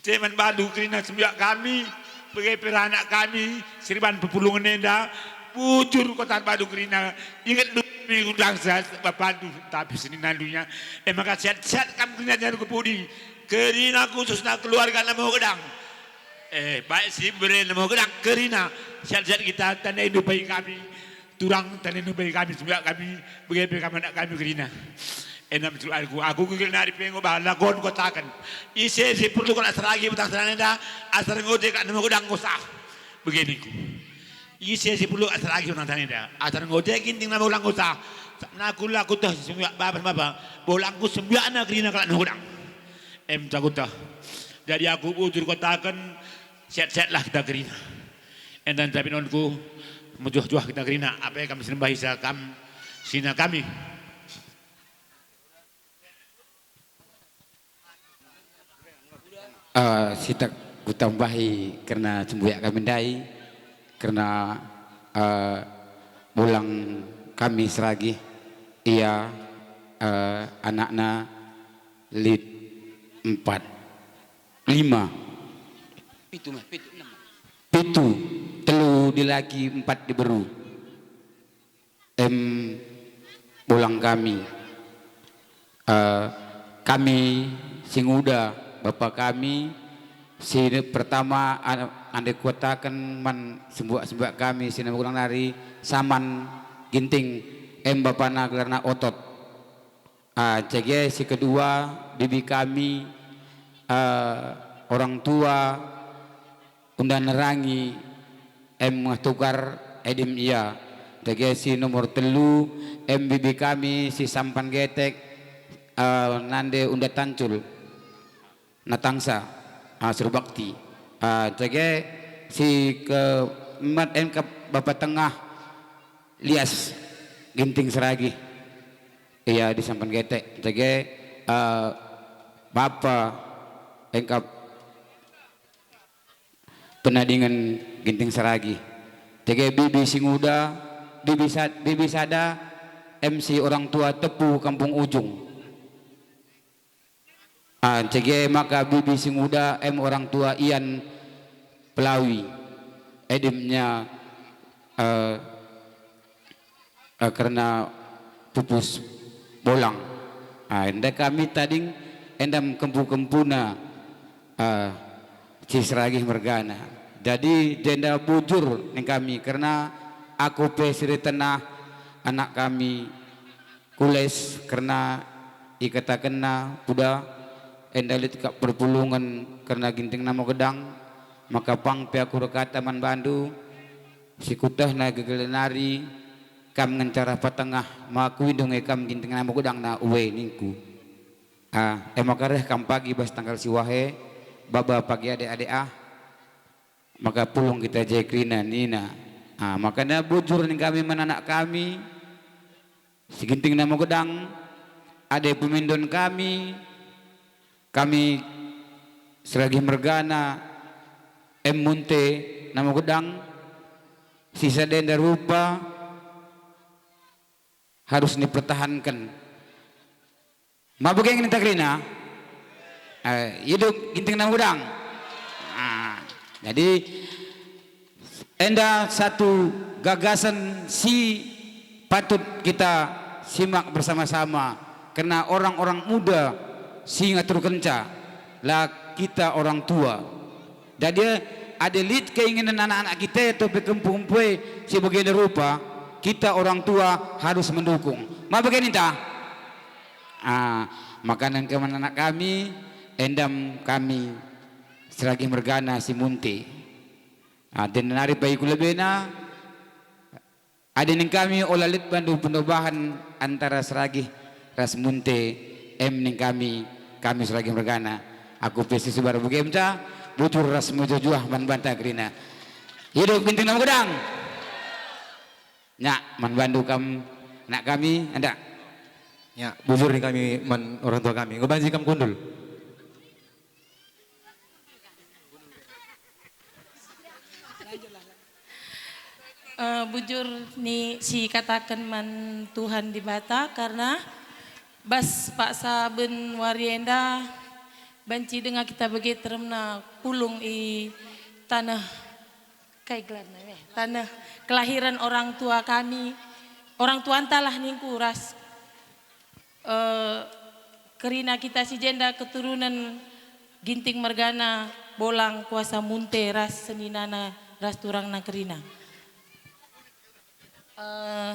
Ence man bandu kerina sembiak kami, bage pe anak kami, si erban pepulungen enda, bujur kota bandu kerina, inget dulu minggu dangsa bapandu, tapi seninandunya, e maka sehat-sehat kam kerina janah ku pudi, kerina khususna keluarga Namo Gedang. Eh, baik si bere Namo Gedang kerina, sehat-sehat kita, tandai nupai kami, turang tandai nupai kami, sembiak kami, bage pe kami anak kami kerina. Enda me tuanku, aku gegel nari pe enggo bahan lagon kotaken. Ise si perlu kalak seragi petang senana enda, asar ngoje kalak Namo Gedang ngosah. Bage ningku. Ise si perlu kalak seragi petang senana enda, asar ngoje Ginting Namo Gedang ngosah. Sabena aku la kuteh sembiak bapa, bapa. Bolangku sembiakna kerina kalak Namo Gedang. Em, aku teh. Jadi aku bujur kotaken, sehat-sehatlah kita kerina. Enda tapi nonku, mejuah-juah kita kerina, ape kam si nembahisa kam sina kami. Eh, sitak kutambahi kerna sembuyak kami ndai, kerna, eh, bolang kami seragi, ia, eh, anakna lit empat. Lima. Pitu, meh, pitu, enam. Pitu, telu dilaki, empat diberu. Em, bolang kami. Eh, kami si nguda, bapa kami, si pertama, an-, ande kuataken man sembuak-sembuak kami si namagulang nari, Saman Ginting, em, bapana gelarna Otot. Ah, cege si kedua, bibi kami, eh, orang tua, Unda Nerangi, em, tukar, Edim ia. Cege si nomor telu, em, bibi kami si Sampan Getek, eh, nande Unda Tancul, Natangsa, ah, Surbakti. Ah, cege si keempat, em, kap bapa tengah, Lias Ginting Seragih. Ia di Sampan Getek. Cege, eh, bapa, em, kap penadingen Ginting Seragih. Cege bibi si nguda, bibi sad-, bibi sada, em, si orang tua Tepu Kampung Ujung. Ah, cege maka bibi si nguda, em, orang tua Ian Pelawi. Edimnya, eh, eh, kerna pupus bolang. Ah, enda kami tading, enda kempu-kempuna, eh, si Seragih mergana. Jadi jenda bujur ning kami, kerna aku pe siri tenah anak kami Kules, kerna ikatakenna puda, enda lit kap perpulungen kerna Ginting Namo Gedang, maka pang pe aku erkata man bandu, si kutehna gegel nari, kam ngenca reh patengah, ma kuindu nge kam Ginting Namo Gedang na ue ningku. Ah, e maka reh kam pagi bas tanggal siwahe, baba pagi ade-ade ah, maka pulung kita je kerina nina. Ah, makana bujur ning kami man anak kami, si Ginting Namo Gedang, ade pemindon kami, kami Seragih mergana, em, Munte Namo Gedang, si sada enda rupa harus nipertahanken. Ma bage nge ninta kerina? Eh, idup Ginting Namo Gedang. Ah, jadi enda satu gagasan si patut kita simak bersama-sama, kerna orang-orang muda si ngaturkenca, la kita orang tua. Jadi, adi lit keinginen anak-anak kita atau pe kempu-kempu e si bagenda rupa, kita orang tua harus mendukung. Ma bage ninta? Ah, maka nengke man anak kami, endam kami Seragih mergana si Munte. Ah, den nari pagi ku lebena, adi ning kami ola lit bandu pendobahen antara Seragih ras Munte, em ning kami, kami Seragih mergana. Aku pe si sebar bage emca, bujur ras mejuah-juah man banta kerina. Idup Ginting Namo Gedang. Nya, man bandu kam anak kami, enda? Nya, bujur ning kami man orang tua kami. Enggo banci kam kundul. Eh, bujur ni si kataken man Tuhan Dibata, karena bas paksa ben wari enda banci denga kita bage teremna pulung i taneh, kai gelarna, eh, taneh kelahiran orang tua kami, orang tuanta lah ningku ras, eh, kerina kita si jenda keturunan Ginting mergana, Bolang kuasa Munte ras seninana ras turangna kerina. Eh,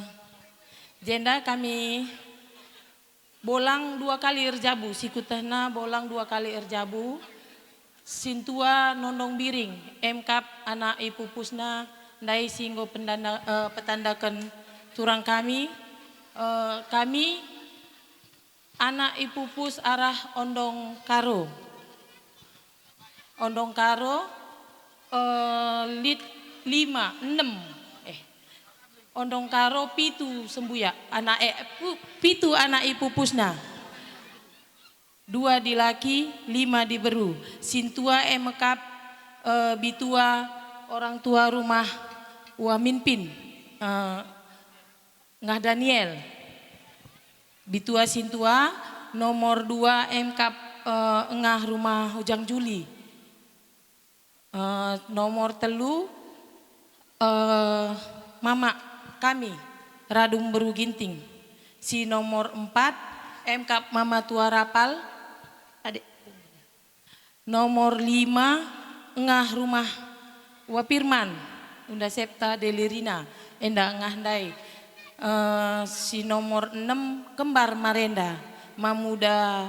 jenda kami Bolang dua kali erjabu, si kutehna Bolang dua kali erjabu, sintua Nondong Biring, emkap anak ipupusna ndai si enggo pendana-, eh, petandaken turang kami, eh, kami anak ipupus arah Ondong Karo. Ondong Karo, eh, lit lima, enem, eh, Ondong Karo pitu sembuyak, anak, eh, pu-, pitu anak ipupusna. Dua dilaki, lima diberu. Sintua e mekap, eh, bitua orang tua rumah Ua Minpin, eh, Ngah Daniel. Bitua sintua, nomor dua emkap, eh, Ngah rumah Ujang Juli. Eh, nomor telu, eh, mama kami, Radung Beru Ginting. Si nomor empat, M K Mama Tua Rapal, adik. Nomor lima, Ngah Rumah Wapirman, Unda Septa Delirina, enda Ngah ndai. Eh, si nomor enem, Kembar Marenda, Mamuda,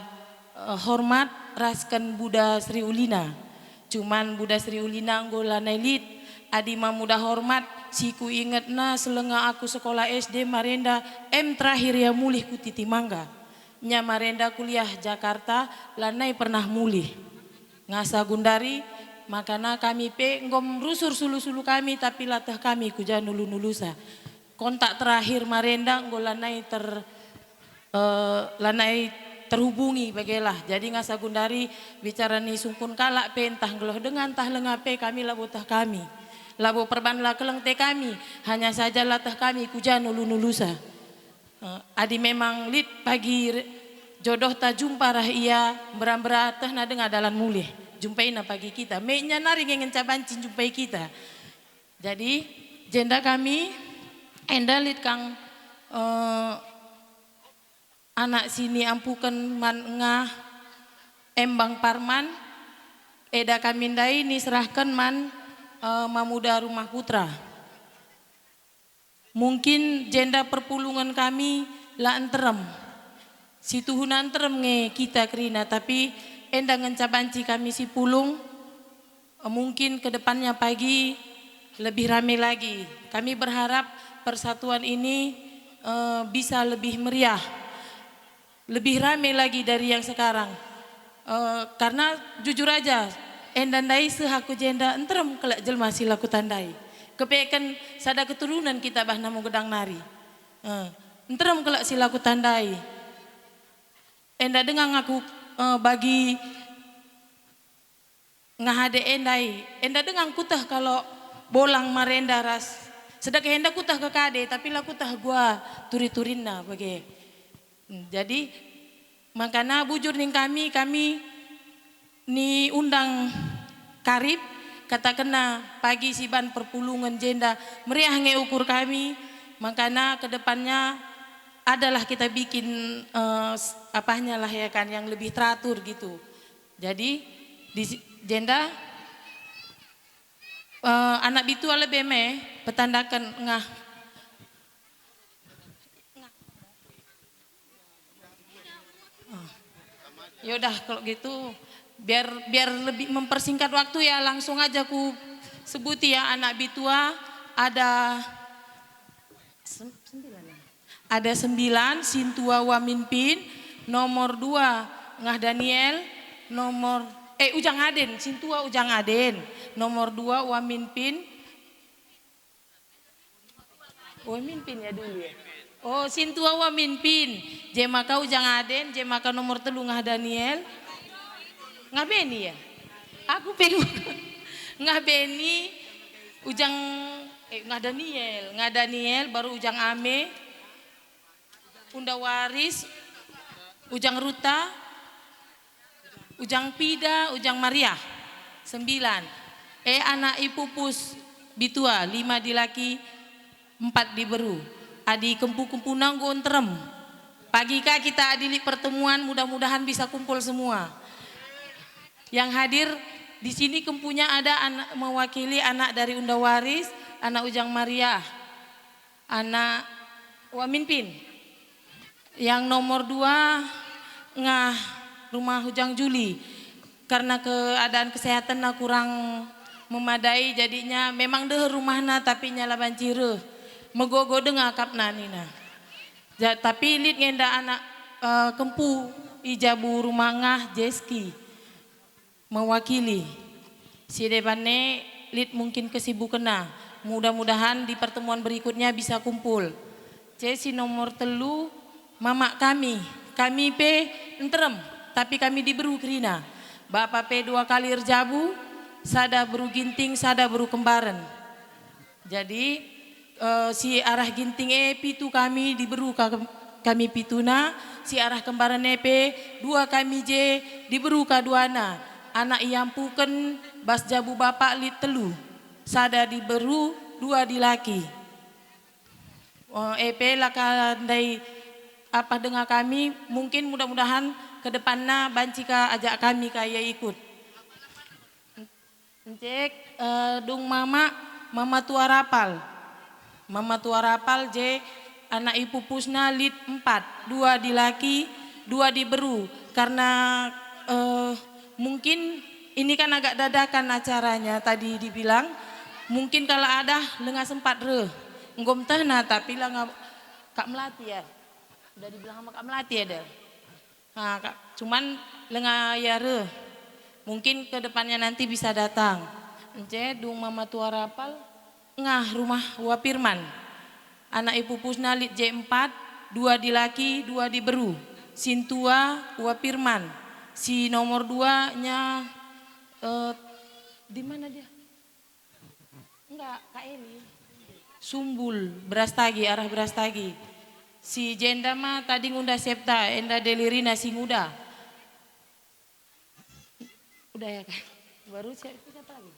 eh, Hormat rasken Buda Sri Ulina. Cuman Buda Sri Ulina enggo lanai lit, adi Mamuda Hormat, si kuingetna selenga aku sekolah S D Marenda, em terakhir ia mulih ku Titi Mangga. Nya Marenda kuliah Jakarta, lanai pernah mulih. Ngasa gundari, makana kami pe enggo rusur sulu-sulu kami, tapi lateh kami ku ja nulu-nulusa. Kontak terakhir Marenda enggo lanai ter-, eh, lanai terhubungi bagelah. Jadi ngasa gundari bicara ni sungkun kalak pe, entah nggeluh denga, entah lenga pe, kami labo teh kami. Labo perban la keleng te kami, hanya saja lateh kami ku ja nulu-nulusa. Eh, adi memang lit pagi re-, jodohta jumpa rah ia, mbera-mbera tehna denga dalan mulih, jumpaina pagi kita. Meknya nari nge ngenca banci jumpai kita. Jadi, jenda kami, enda lit kang, eh, anak si niampuken man Ngah Embang Parman, eda kami ndai niserahken man, eh, Mamuda Rumah Putra. Mungkin jenda perpulungen kami la nterem. Situhuna nterem nge kita kerina, tapi enda ngenca banci kami si pulung, eh, mungkin ke depannya pagi lebih rame lagi. Kami berharap persatuan ini, eh, bisa lebih meriah. Lebih rame lagi dari yang sekarang. Eh, karena jujur aja, enda ndai seh aku jenda nterem kelak jelma si la kutandai. Kepeken sada keturunan kita bah namo gedang nari. Eh, nterem kelak si la kutandai. Enda denga ngaku, eh, bagi Ngah ade endai, enda denga kuteh kalo bolang Marenda ras. Sedekah enda kuteh ke kade, tapi la kuteh gua turi-turinna bage. Hmm, jadi, makana bujur ning kami, kami ni undang karib, katakenna pagi siban perpulungen jenda meriah nge ukur kami, makana ke depannya adalah kita bikin, eh, s-, apahnya lah ya kan, yang lebih teratur gitu. Jadi, di si-, jenda, eh, anak bitua lebe me petandaken Ngah. Oh. Yaudah, kalau gitu, biar, biar lebih mempersingkat waktu ya, langsung aja ku sebuti ya, anak bitua ada sem-, sembilan ya? Ada sembilan, Sintua Waminpin, nomor dua Ngah Daniel, nomor, eh, Ujang Aden, Sintua Ujang Aden, nomor dua Waminpin. Waminpin ya dulu ya. Oh, Sintua Waminpin, je maka Ujang Aden, je maka nomor telu Ngah Daniel. Ngah Beni ya? Aku pe Ngah Beni, Ujang, eh, Ngah Daniel, Ngah Daniel, baru Ujang Ame, Unda Waris, Ujang Ruta, Ujang Pida, Ujang Mariah. Sembilan. Eh, anak ipupus bitua, lima dilaki, empat diberu. Adi kempu-kempuna enggo nterem. Pagi ka kita adi lit pertemuan, mudah-mudahan bisa kumpul semua. Yang hadir di sini kempunya ada anak, mewakili anak dari Unda Waris, anak Ujang Mariah, anak Waminpin. Yang nomor dua, Ngah Rumah Ujang Juli. Karena keadaan kesehatanna kurang memadai, jadinya memang deher rumahna, tapi nya la banci reh. Megogo denga akapna nina. Ja-, tapi lit nge enda anak, eh, kempu i jabu rumah Ngah Jeski mewakili. Si deban e lit mungkin kesibukenna. Mudah-mudahan di pertemuan berikutnya bisa kumpul. Ce si nomor telu, mamak kami. Kami pe nterem, tapi kami diberu kerina. Bapa pe dua kali erjabu, sada beru Ginting, sada beru Kembaren. Jadi, eh, si arah Ginting e pitu kami diberu ka-, kami pituna, si arah Kembaren e pe dua kami je diberu ka duana. Anak iampuken bas jabu bapak lit telu, sada diberu, dua dilaki. Oh, e pe la ka ndai apa denga kami, mungkin mudah-mudahan ke depanna banci ka ajak kami ka ia ikut. Encek, eh, dung mama, mama tua rapal. Mama tua rapal je anak ipupusna lit empat, dua dilaki, dua diberu. Karena, eh, mungkin ini kan agak dadakan acaranya tadi dibilang, mungkin kalau ada lenga sempat reh. Enggo metehna tapi la nga-, kak melati ya. Udah dibilang sama kak melati ya, Del. Ha, Kak, cuman lenga ia reh. Mungkin ke depannya nanti bisa datang. Ence dung mama tua rapal, ngah rumah Ua Pirman. Anak ipupusna lit je empat, dua dilaki, dua diberu. Sintua Ua Pirman. Si nomor duanya, eh, di mana dia? Enggak, Kak Eli. Sumbul, Beras Tagi, arah Beras Tagi. Si jenda ma tading unda septa, enda delirina si nguda. Udah ya, Kak? Baru siap, itu siapa lagi?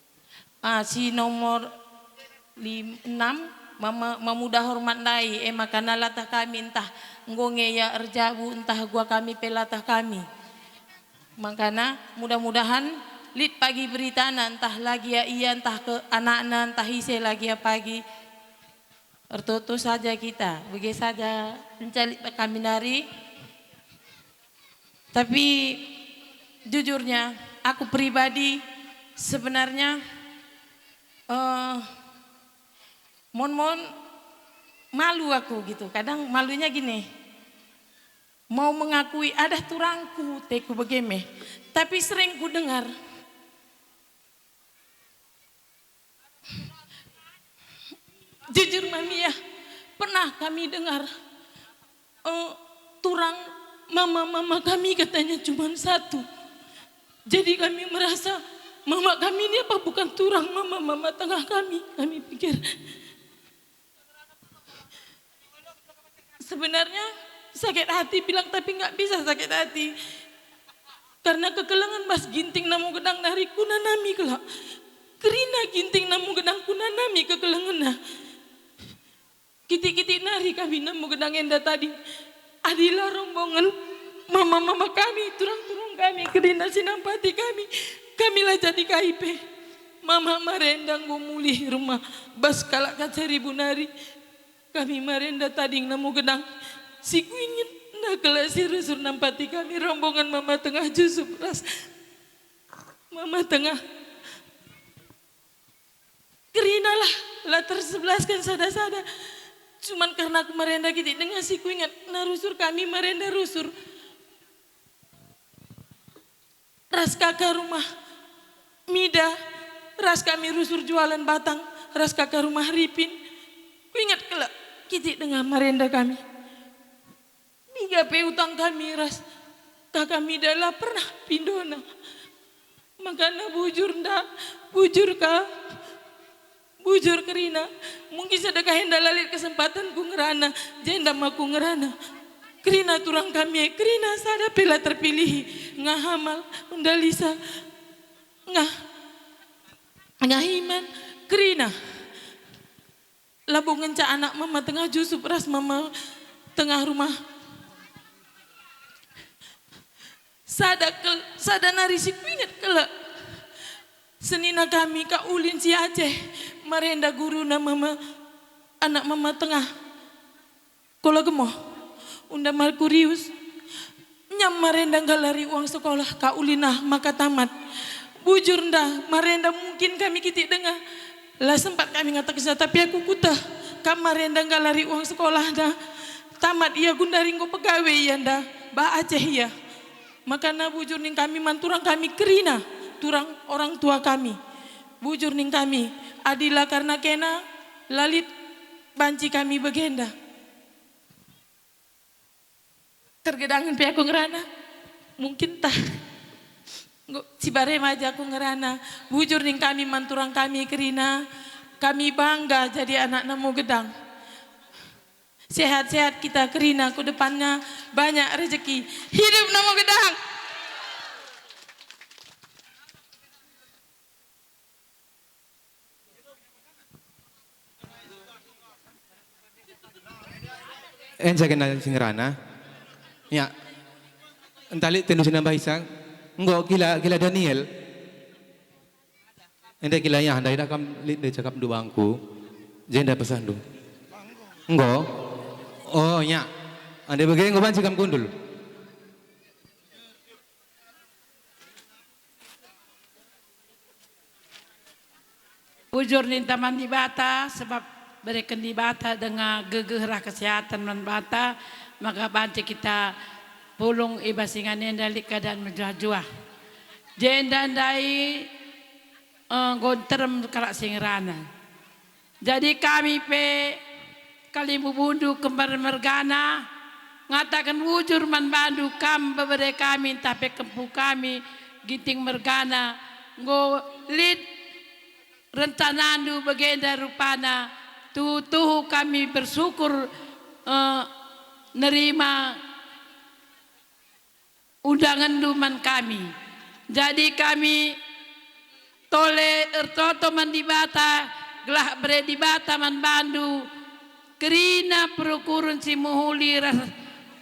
Ah, si nomor lim-, enam, mama, mamuda hormat ndai, e maka nalatah kami entah enggo nge ia erjabu, entah gua kami pe latah kami. Makana mudah-mudahan lit pagi beritana, entah la gia ia, entah ke anakna, entah ise la gia pagi. Ertoto saja kita, bage saja encalik kami nari. Tapi jujurnya, aku pribadi sebenarnya, eh, mon-mon malu aku gitu. Kadang malunya gini, mau mengakui ada turangku, teku bage me. Tapi sering ku dengar. Jujur, Mami, ya, pernah kami dengar, eh, turang mama-mama kami katanya cuma satu. Jadi kami merasa mama kami ini apa bukan turang mama-mama tengah kami, kami pikir. Sebenarnya sakit hati bilang, tapi nggak bisa sakit hati. Karena kekelengen bas ginting namu gedang nari kunanami kelak. Kerina ginting namu gedang kunanami kekelengenna. Kitik-kitik nari kami namu gedang enda tading. Adila rombongen mama-mama kami, turang-turang kami, kerina si nampati kami. Kami la jadi kai pe. Mama marenda enggo mulih rumah bas kalak kaca ribu nari. Kami marenda tading namu gedang. Si kuinget nda kelak si rusur nampati kami rombongan mama tengah Jusup ras mama tengah. Kerinalah, la tersebelaskan sada-sada. Cuman karena aku marenda kitik denga si kuinget, na rusur kami marenda rusur. Ras kaka rumah Mida, ras kami rusur jualan batang, ras kaka rumah Ripin. Kuinget kelak, kitik denga marenda kami. Piga pe utang kami ras kaka Mida la pernah pindona. Makana bujur nda, bujur ka. Bujur kerina, mungkin sedekah enda la lit kesempatanku ngerana, jenda ma ku ngerana. Kerina turang kami e, kerina sada pe la terpilihi. Ngah Amal, Unda Lisa, ngah, ngah Iman, kerina. Labo ngenca anak mama tengah Jusup ras mama tengah rumah. Sada kel-, sada nari si kuinget kelek. Senina kami Kak Ulin si Aceh, marenda guruna mama, anak mama tengah. Kola Gemoh, Unda Markurius, nyam marenda nggalari uang sekolah Kak Ulin ah maka tamat. Bujur nda, marenda mungkin kami kitik denga. La sempat kami ngatakenca, tapi aku kuteh kam marenda nggalari uang sekolahna. Tamat ia gundari enggo pegawe ia nda, ba Aceh ia. Makana bujur ning kami man turang kami kerina, turang orang tua kami. Bujur ning kami, adila karena kena, la lit banci kami bagenda. Tergedangen pe aku ngerana. Mungkin tah. Enggo, si bare maja aku ngerana. Bujur ning kami man turang kami kerina. Kami bangga jadi anak Namo Gedang. Sehat-sehat kita kerina ku depannya banyak rezeki. Hidup Namo Gedang. Enca kena si ngerana. Ya. Ntah lit tendu si nambahisa. Enggo kila, kila Daniel. Enda kila ya, ndai dah kam lit ndai cakapndu bangku. Jenda pesahndu. Enggo. Oh, ya. Enda bage enggo banci kam kundul. Bujur ninta man Dibata, sebab bereken Dibata denga gegeh ras kesehatan man banta, maka banci kita pulung i bas ingan enda lit keadaan mejuah-juah. Jenda ndai, eh, enggo nterem kalak si ngerana. Jadi kami pe, kalimbubundu kembar mergana, ngataken bujur man bandu kam bebere kami ntah pe kempu kami, Ginting mergana, enggo lit rencanandu bagenda rupana, tuhu-tuhu kami bersyukur, eh, nerima undangenndu man kami. Jadi kami tole ertoto man Dibata, gelah bere Dibata man bandu kerina perukuren si mehuli ras,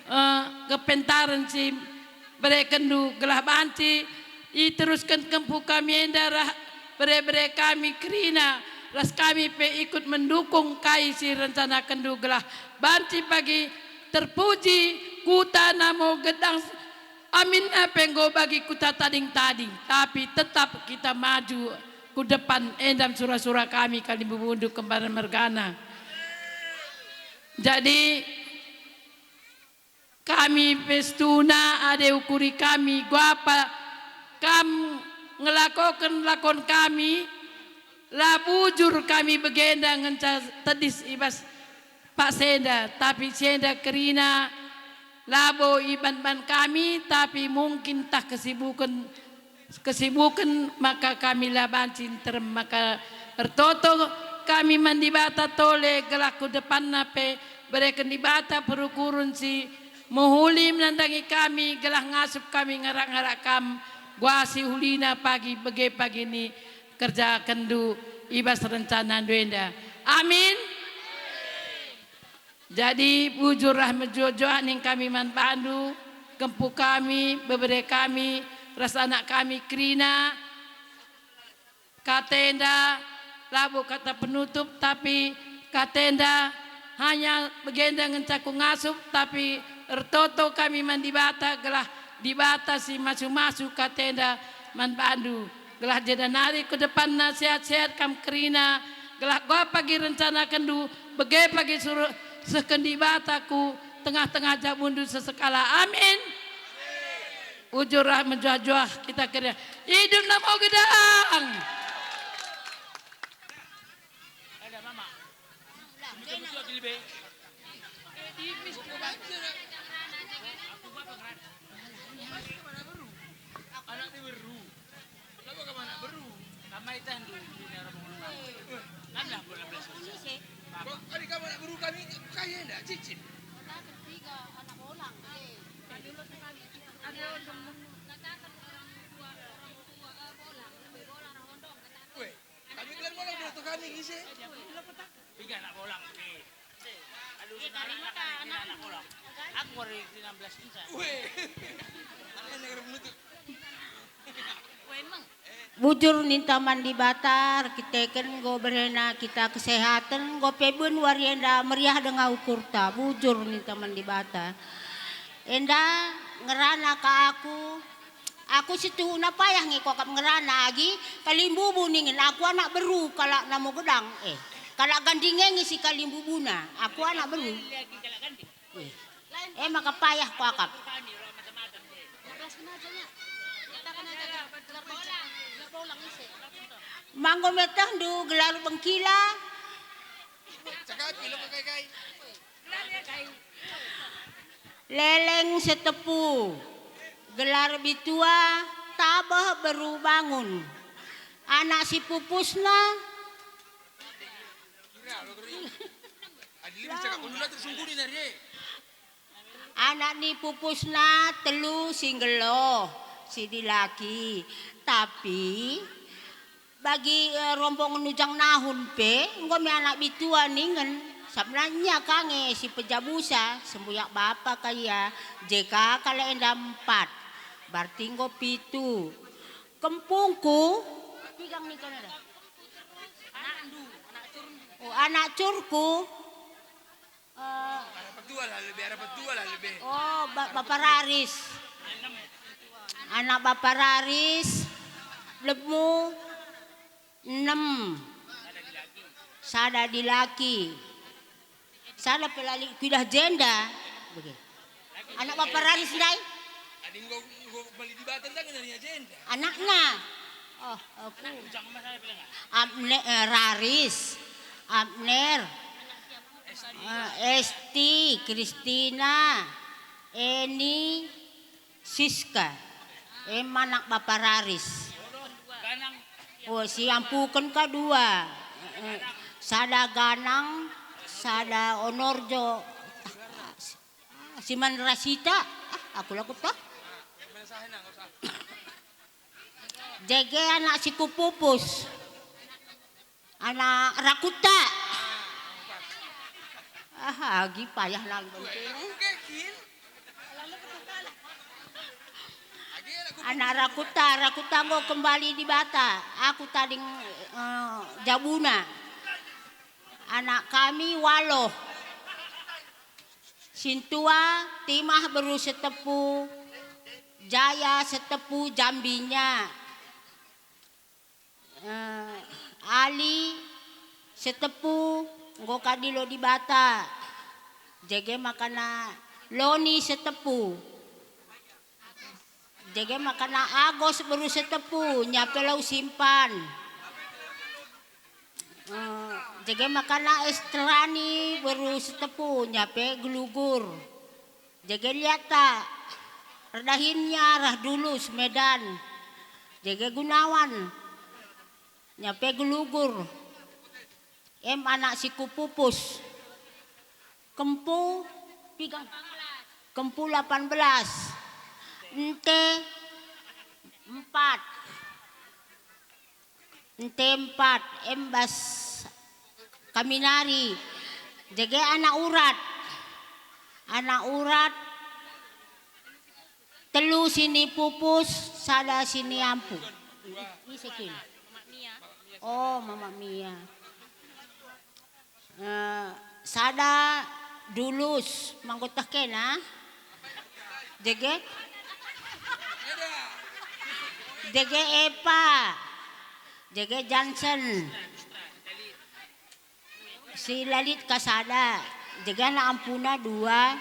eh, kepentaren si berekenndu, gelah banci iterusken kempu kami enda ras bere-bere kami kerina, ras kami pe ikut mendukung kai si rencanakenndu, gelah banci pagi terpuji kuta Namo Gedang. Aminna pe enggo bagi kuta tading-tading, tapi tetap kita maju ku depan, enda sura-sura kami kalimbubundu kembar mergana. Jadi, kami pe situhuna adi ukuri kami guapa kam ngelakoken lakon kami, la bujur kami bagenda ngenca tedis i bas paksa enda, tapi si enda kerina labo iban-ban kami, tapi mungkin tah kesibuken, kesibuken maka kami la banci nterem, maka ertoto kami man Dibata tole gelah ku depanna pe bereken Dibata perukuren si mehuli menandangi kami, gelah ngasup kami ngarak-ngarak kam, guasi ulina pagi bage pagi ni kerjakenndu i bas rencanandu enda. Amin. Jadi, bujur ras mejuah-juah ning kami man bandu, kempu kami, bebere kami, ras anak kami kerina. Kata enda labo kata penutup, tapi kata enda hanya bagenda ngenca kungasup, tapi ertoto kami man Dibata, gelah Dibata si masu-masu kata enda man bandu. Gelah jenda nari ku depanna sehat-sehat kam kerina, gelah gua pagi rencanakenndu, bage pagi suruh sehken Dibata ku tengah-tengah jabundu sesekala. Amin. Bujur ras mejuah-juah kita kerina. Idup Namo Gedang. Anak ni beru. Labo kam anak beru. Kami tahndu, ini orang mengenal. Kan lah bola belas. Kok kali kam anak beru kami, kaya ndak cicip? Katakan tiga anak bolang. Ada orang tua, orang tua, eh, bolang, lebih bolang, orang hondong, katakan. Weh, kami kalian bolang, bolang tu kami ngisi. Piga anak bolang, oke. Aduh, iya, senang kali anak mata kami, anak. Anak bolang. Aku baru enam belas insan. Weh. Aneh, aneh, menutup. Weh, emang. Bujur ninta man Dibata, erkiteken enggo berena kita kesehatan, enggo pe ben wari enda meriah denga ukurta. Bujur ninta man Dibata. Enda ngerana ka aku, aku situhuna payah nge kuakap ngerana agi kalimbubu ningen aku anak beru kalak Namo Gedang, eh, kalak Ganding nge si kalimbubuna, aku anak beru. Eh, eh, maka payah kuakap. Manggo metehndu gelar bengkila. Cakapi lo kai-kai. Leleng Setepu, gelar bitua Tabeh Beru Bangun. Anak si pupusna. Kira lo keri. Adi lebih cakap dulu lah tersungkuni nari, eh. Anak ni pupusna telu si nggeluh, si dilaki. Tapi bagi, eh, rombongen Ujang Nahun pe, enggo me anak bitua ningen. Sabnanya ka nge si pejabusa, sembuyak bapa ka ia, J K kalak enda empat. Berarti enggo pitu. Kempungku, pigang nih kan ada? Oh, anak curku. Eh, Arah petua lah lebih, arah petua lah lebih. Oh, ba-, Bapa Raris. Anak Bapa Raris, lemu, enem. Sada dilaki. Sada pe la lit kuidah jenda. Bage. Anak Bapa Raris ndai? Adi enggo, enggo bali Dibata ndai nari jenda. Anakna. Oh, aku. Abne-, eh, Raris. Abner. Eh, Esti, Kristina, Eni, Siska, e anak Bapa Raris. Oh, si ampuken ka dua. Eh, sada Ganang, sada Onorjo. Ah, si man Rasita, ah, aku la kueteh. Jage anak si kupupus. Anak Rakuta. Ah, agi payah nang bentene. Anak Rakuta, Rakuta enggo kembali Dibata. Aku tading, eh, jabuna. Anak kami waloh. Sintua, Timah beru Setepu, Jaya Setepu, Jambinya. Eh, Ali Setepu, enggo ka dilo Dibata. Jage makana Loni Setepu. Jage makana Agos beru Setepu, nyape lau simpan. Eh, jage makana Estrani beru Setepu, nyape Gelugur. Jage liatta, erdahinnya arah Dulus, Medan. Jage Gunawan, nyape Gelugur. Em anak si kupupus. Kempu, piga? Kempu lapan belas. Ente, empat. Ente empat, em bas kami nari. Jage anak urat. Anak urat, telu si nipupus, sada si niampu. Ise kin? Oh, Mama Mia. Eh, sada Dulus, ma enggo teh kena. Jage? Jage Epa. Jage Jansen. Si la lit ka sada. Jage anak ampuna dua.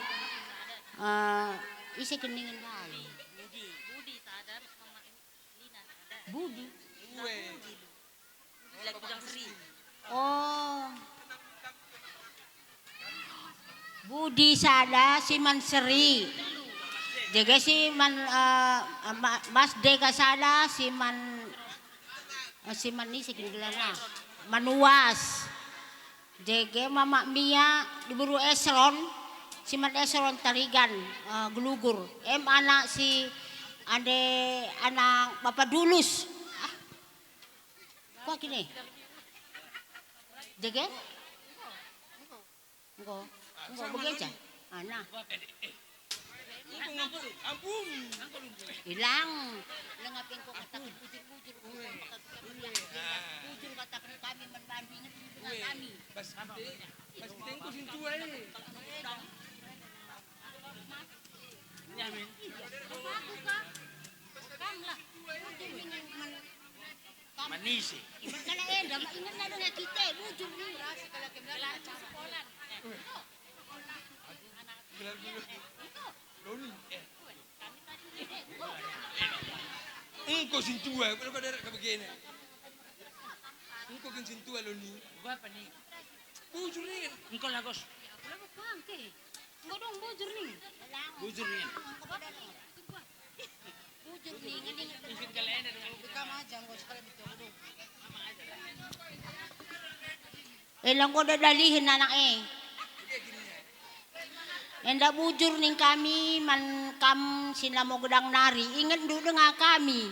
Eh, ise keningen ndai? Budi. Oh. Budi sada si man Seri. Jage si man, eh, Ma-, Mas Dega sada si man, eh, si man ise kin gelarna? Manuas. Jage Mama Mia, diburu Esron, si man Esron Tarigan, eh, Gelugur. Em anak si ande anak Bapa Dulus. Ah. Kuah kini. Jage? Engko. Engko, bage ca? Ah, nah. Ampun. Ilang. Leng ape engko kataken bujur-bujur, engko kataken bujur, kataken kami man bandu, inget dengan kami. Bas kita, bas kita engko sintua e. Aku kah? Kam lah. Bujur dengan man-, Manise. Iman kalak enda, mak ingetna denga kita, bujur ni. Gelar dulu. Doni, eh. Engko sintua, engko kau derek ke begini. Engko kin sintua lo ni. Bapa ni. Bujur ni kan. Engko lagos. Aku lagos bangke. Engko dong bujur ni. Bujur ni. Bujur ni, ngeding. Ikut kalian ada. Buka aja, engko sekali betul dong. Eh, la enggo dalihen anak e. Enda bujur ning kami man kam si namo gedang nari, ingetndu denga kami.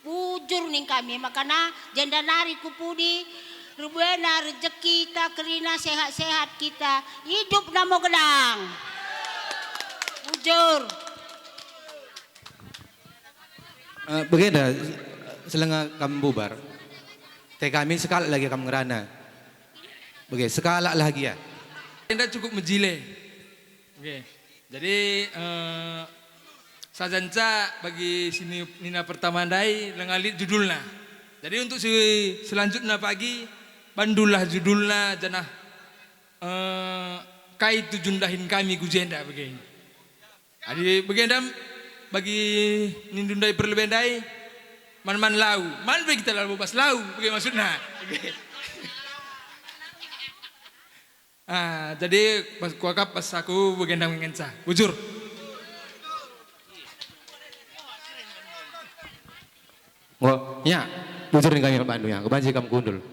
Bujur ning kami, makana jenda nari ku pudi, Erbuena rejeki ta kerina sehat-sehat kita, idup namo gedang. Bujur. Eh, bagenda, selenga kam bubar. Te kami sekalak lagi kam ngerana. Bage, sekalak lah gia. Enda cukup mejile. Oke. Jadi eh, sajanca bagi sini nina pertama ndai lengalit judulna. Jadi untuk si selanjutnya pagi bandullah judulna janah eh, kai tujun dahin kami ku jenda bagi. Adi bagenda bagi nindu ndai perlebe ndai man-man lau, man pe kita lau bas lau, bagi maksudna. Ah, jadi bas kuakap bas aku bagenda ngenca. Bujur. Ngo, ya, bujur ning kami bandu ya, kebanci kam kundul.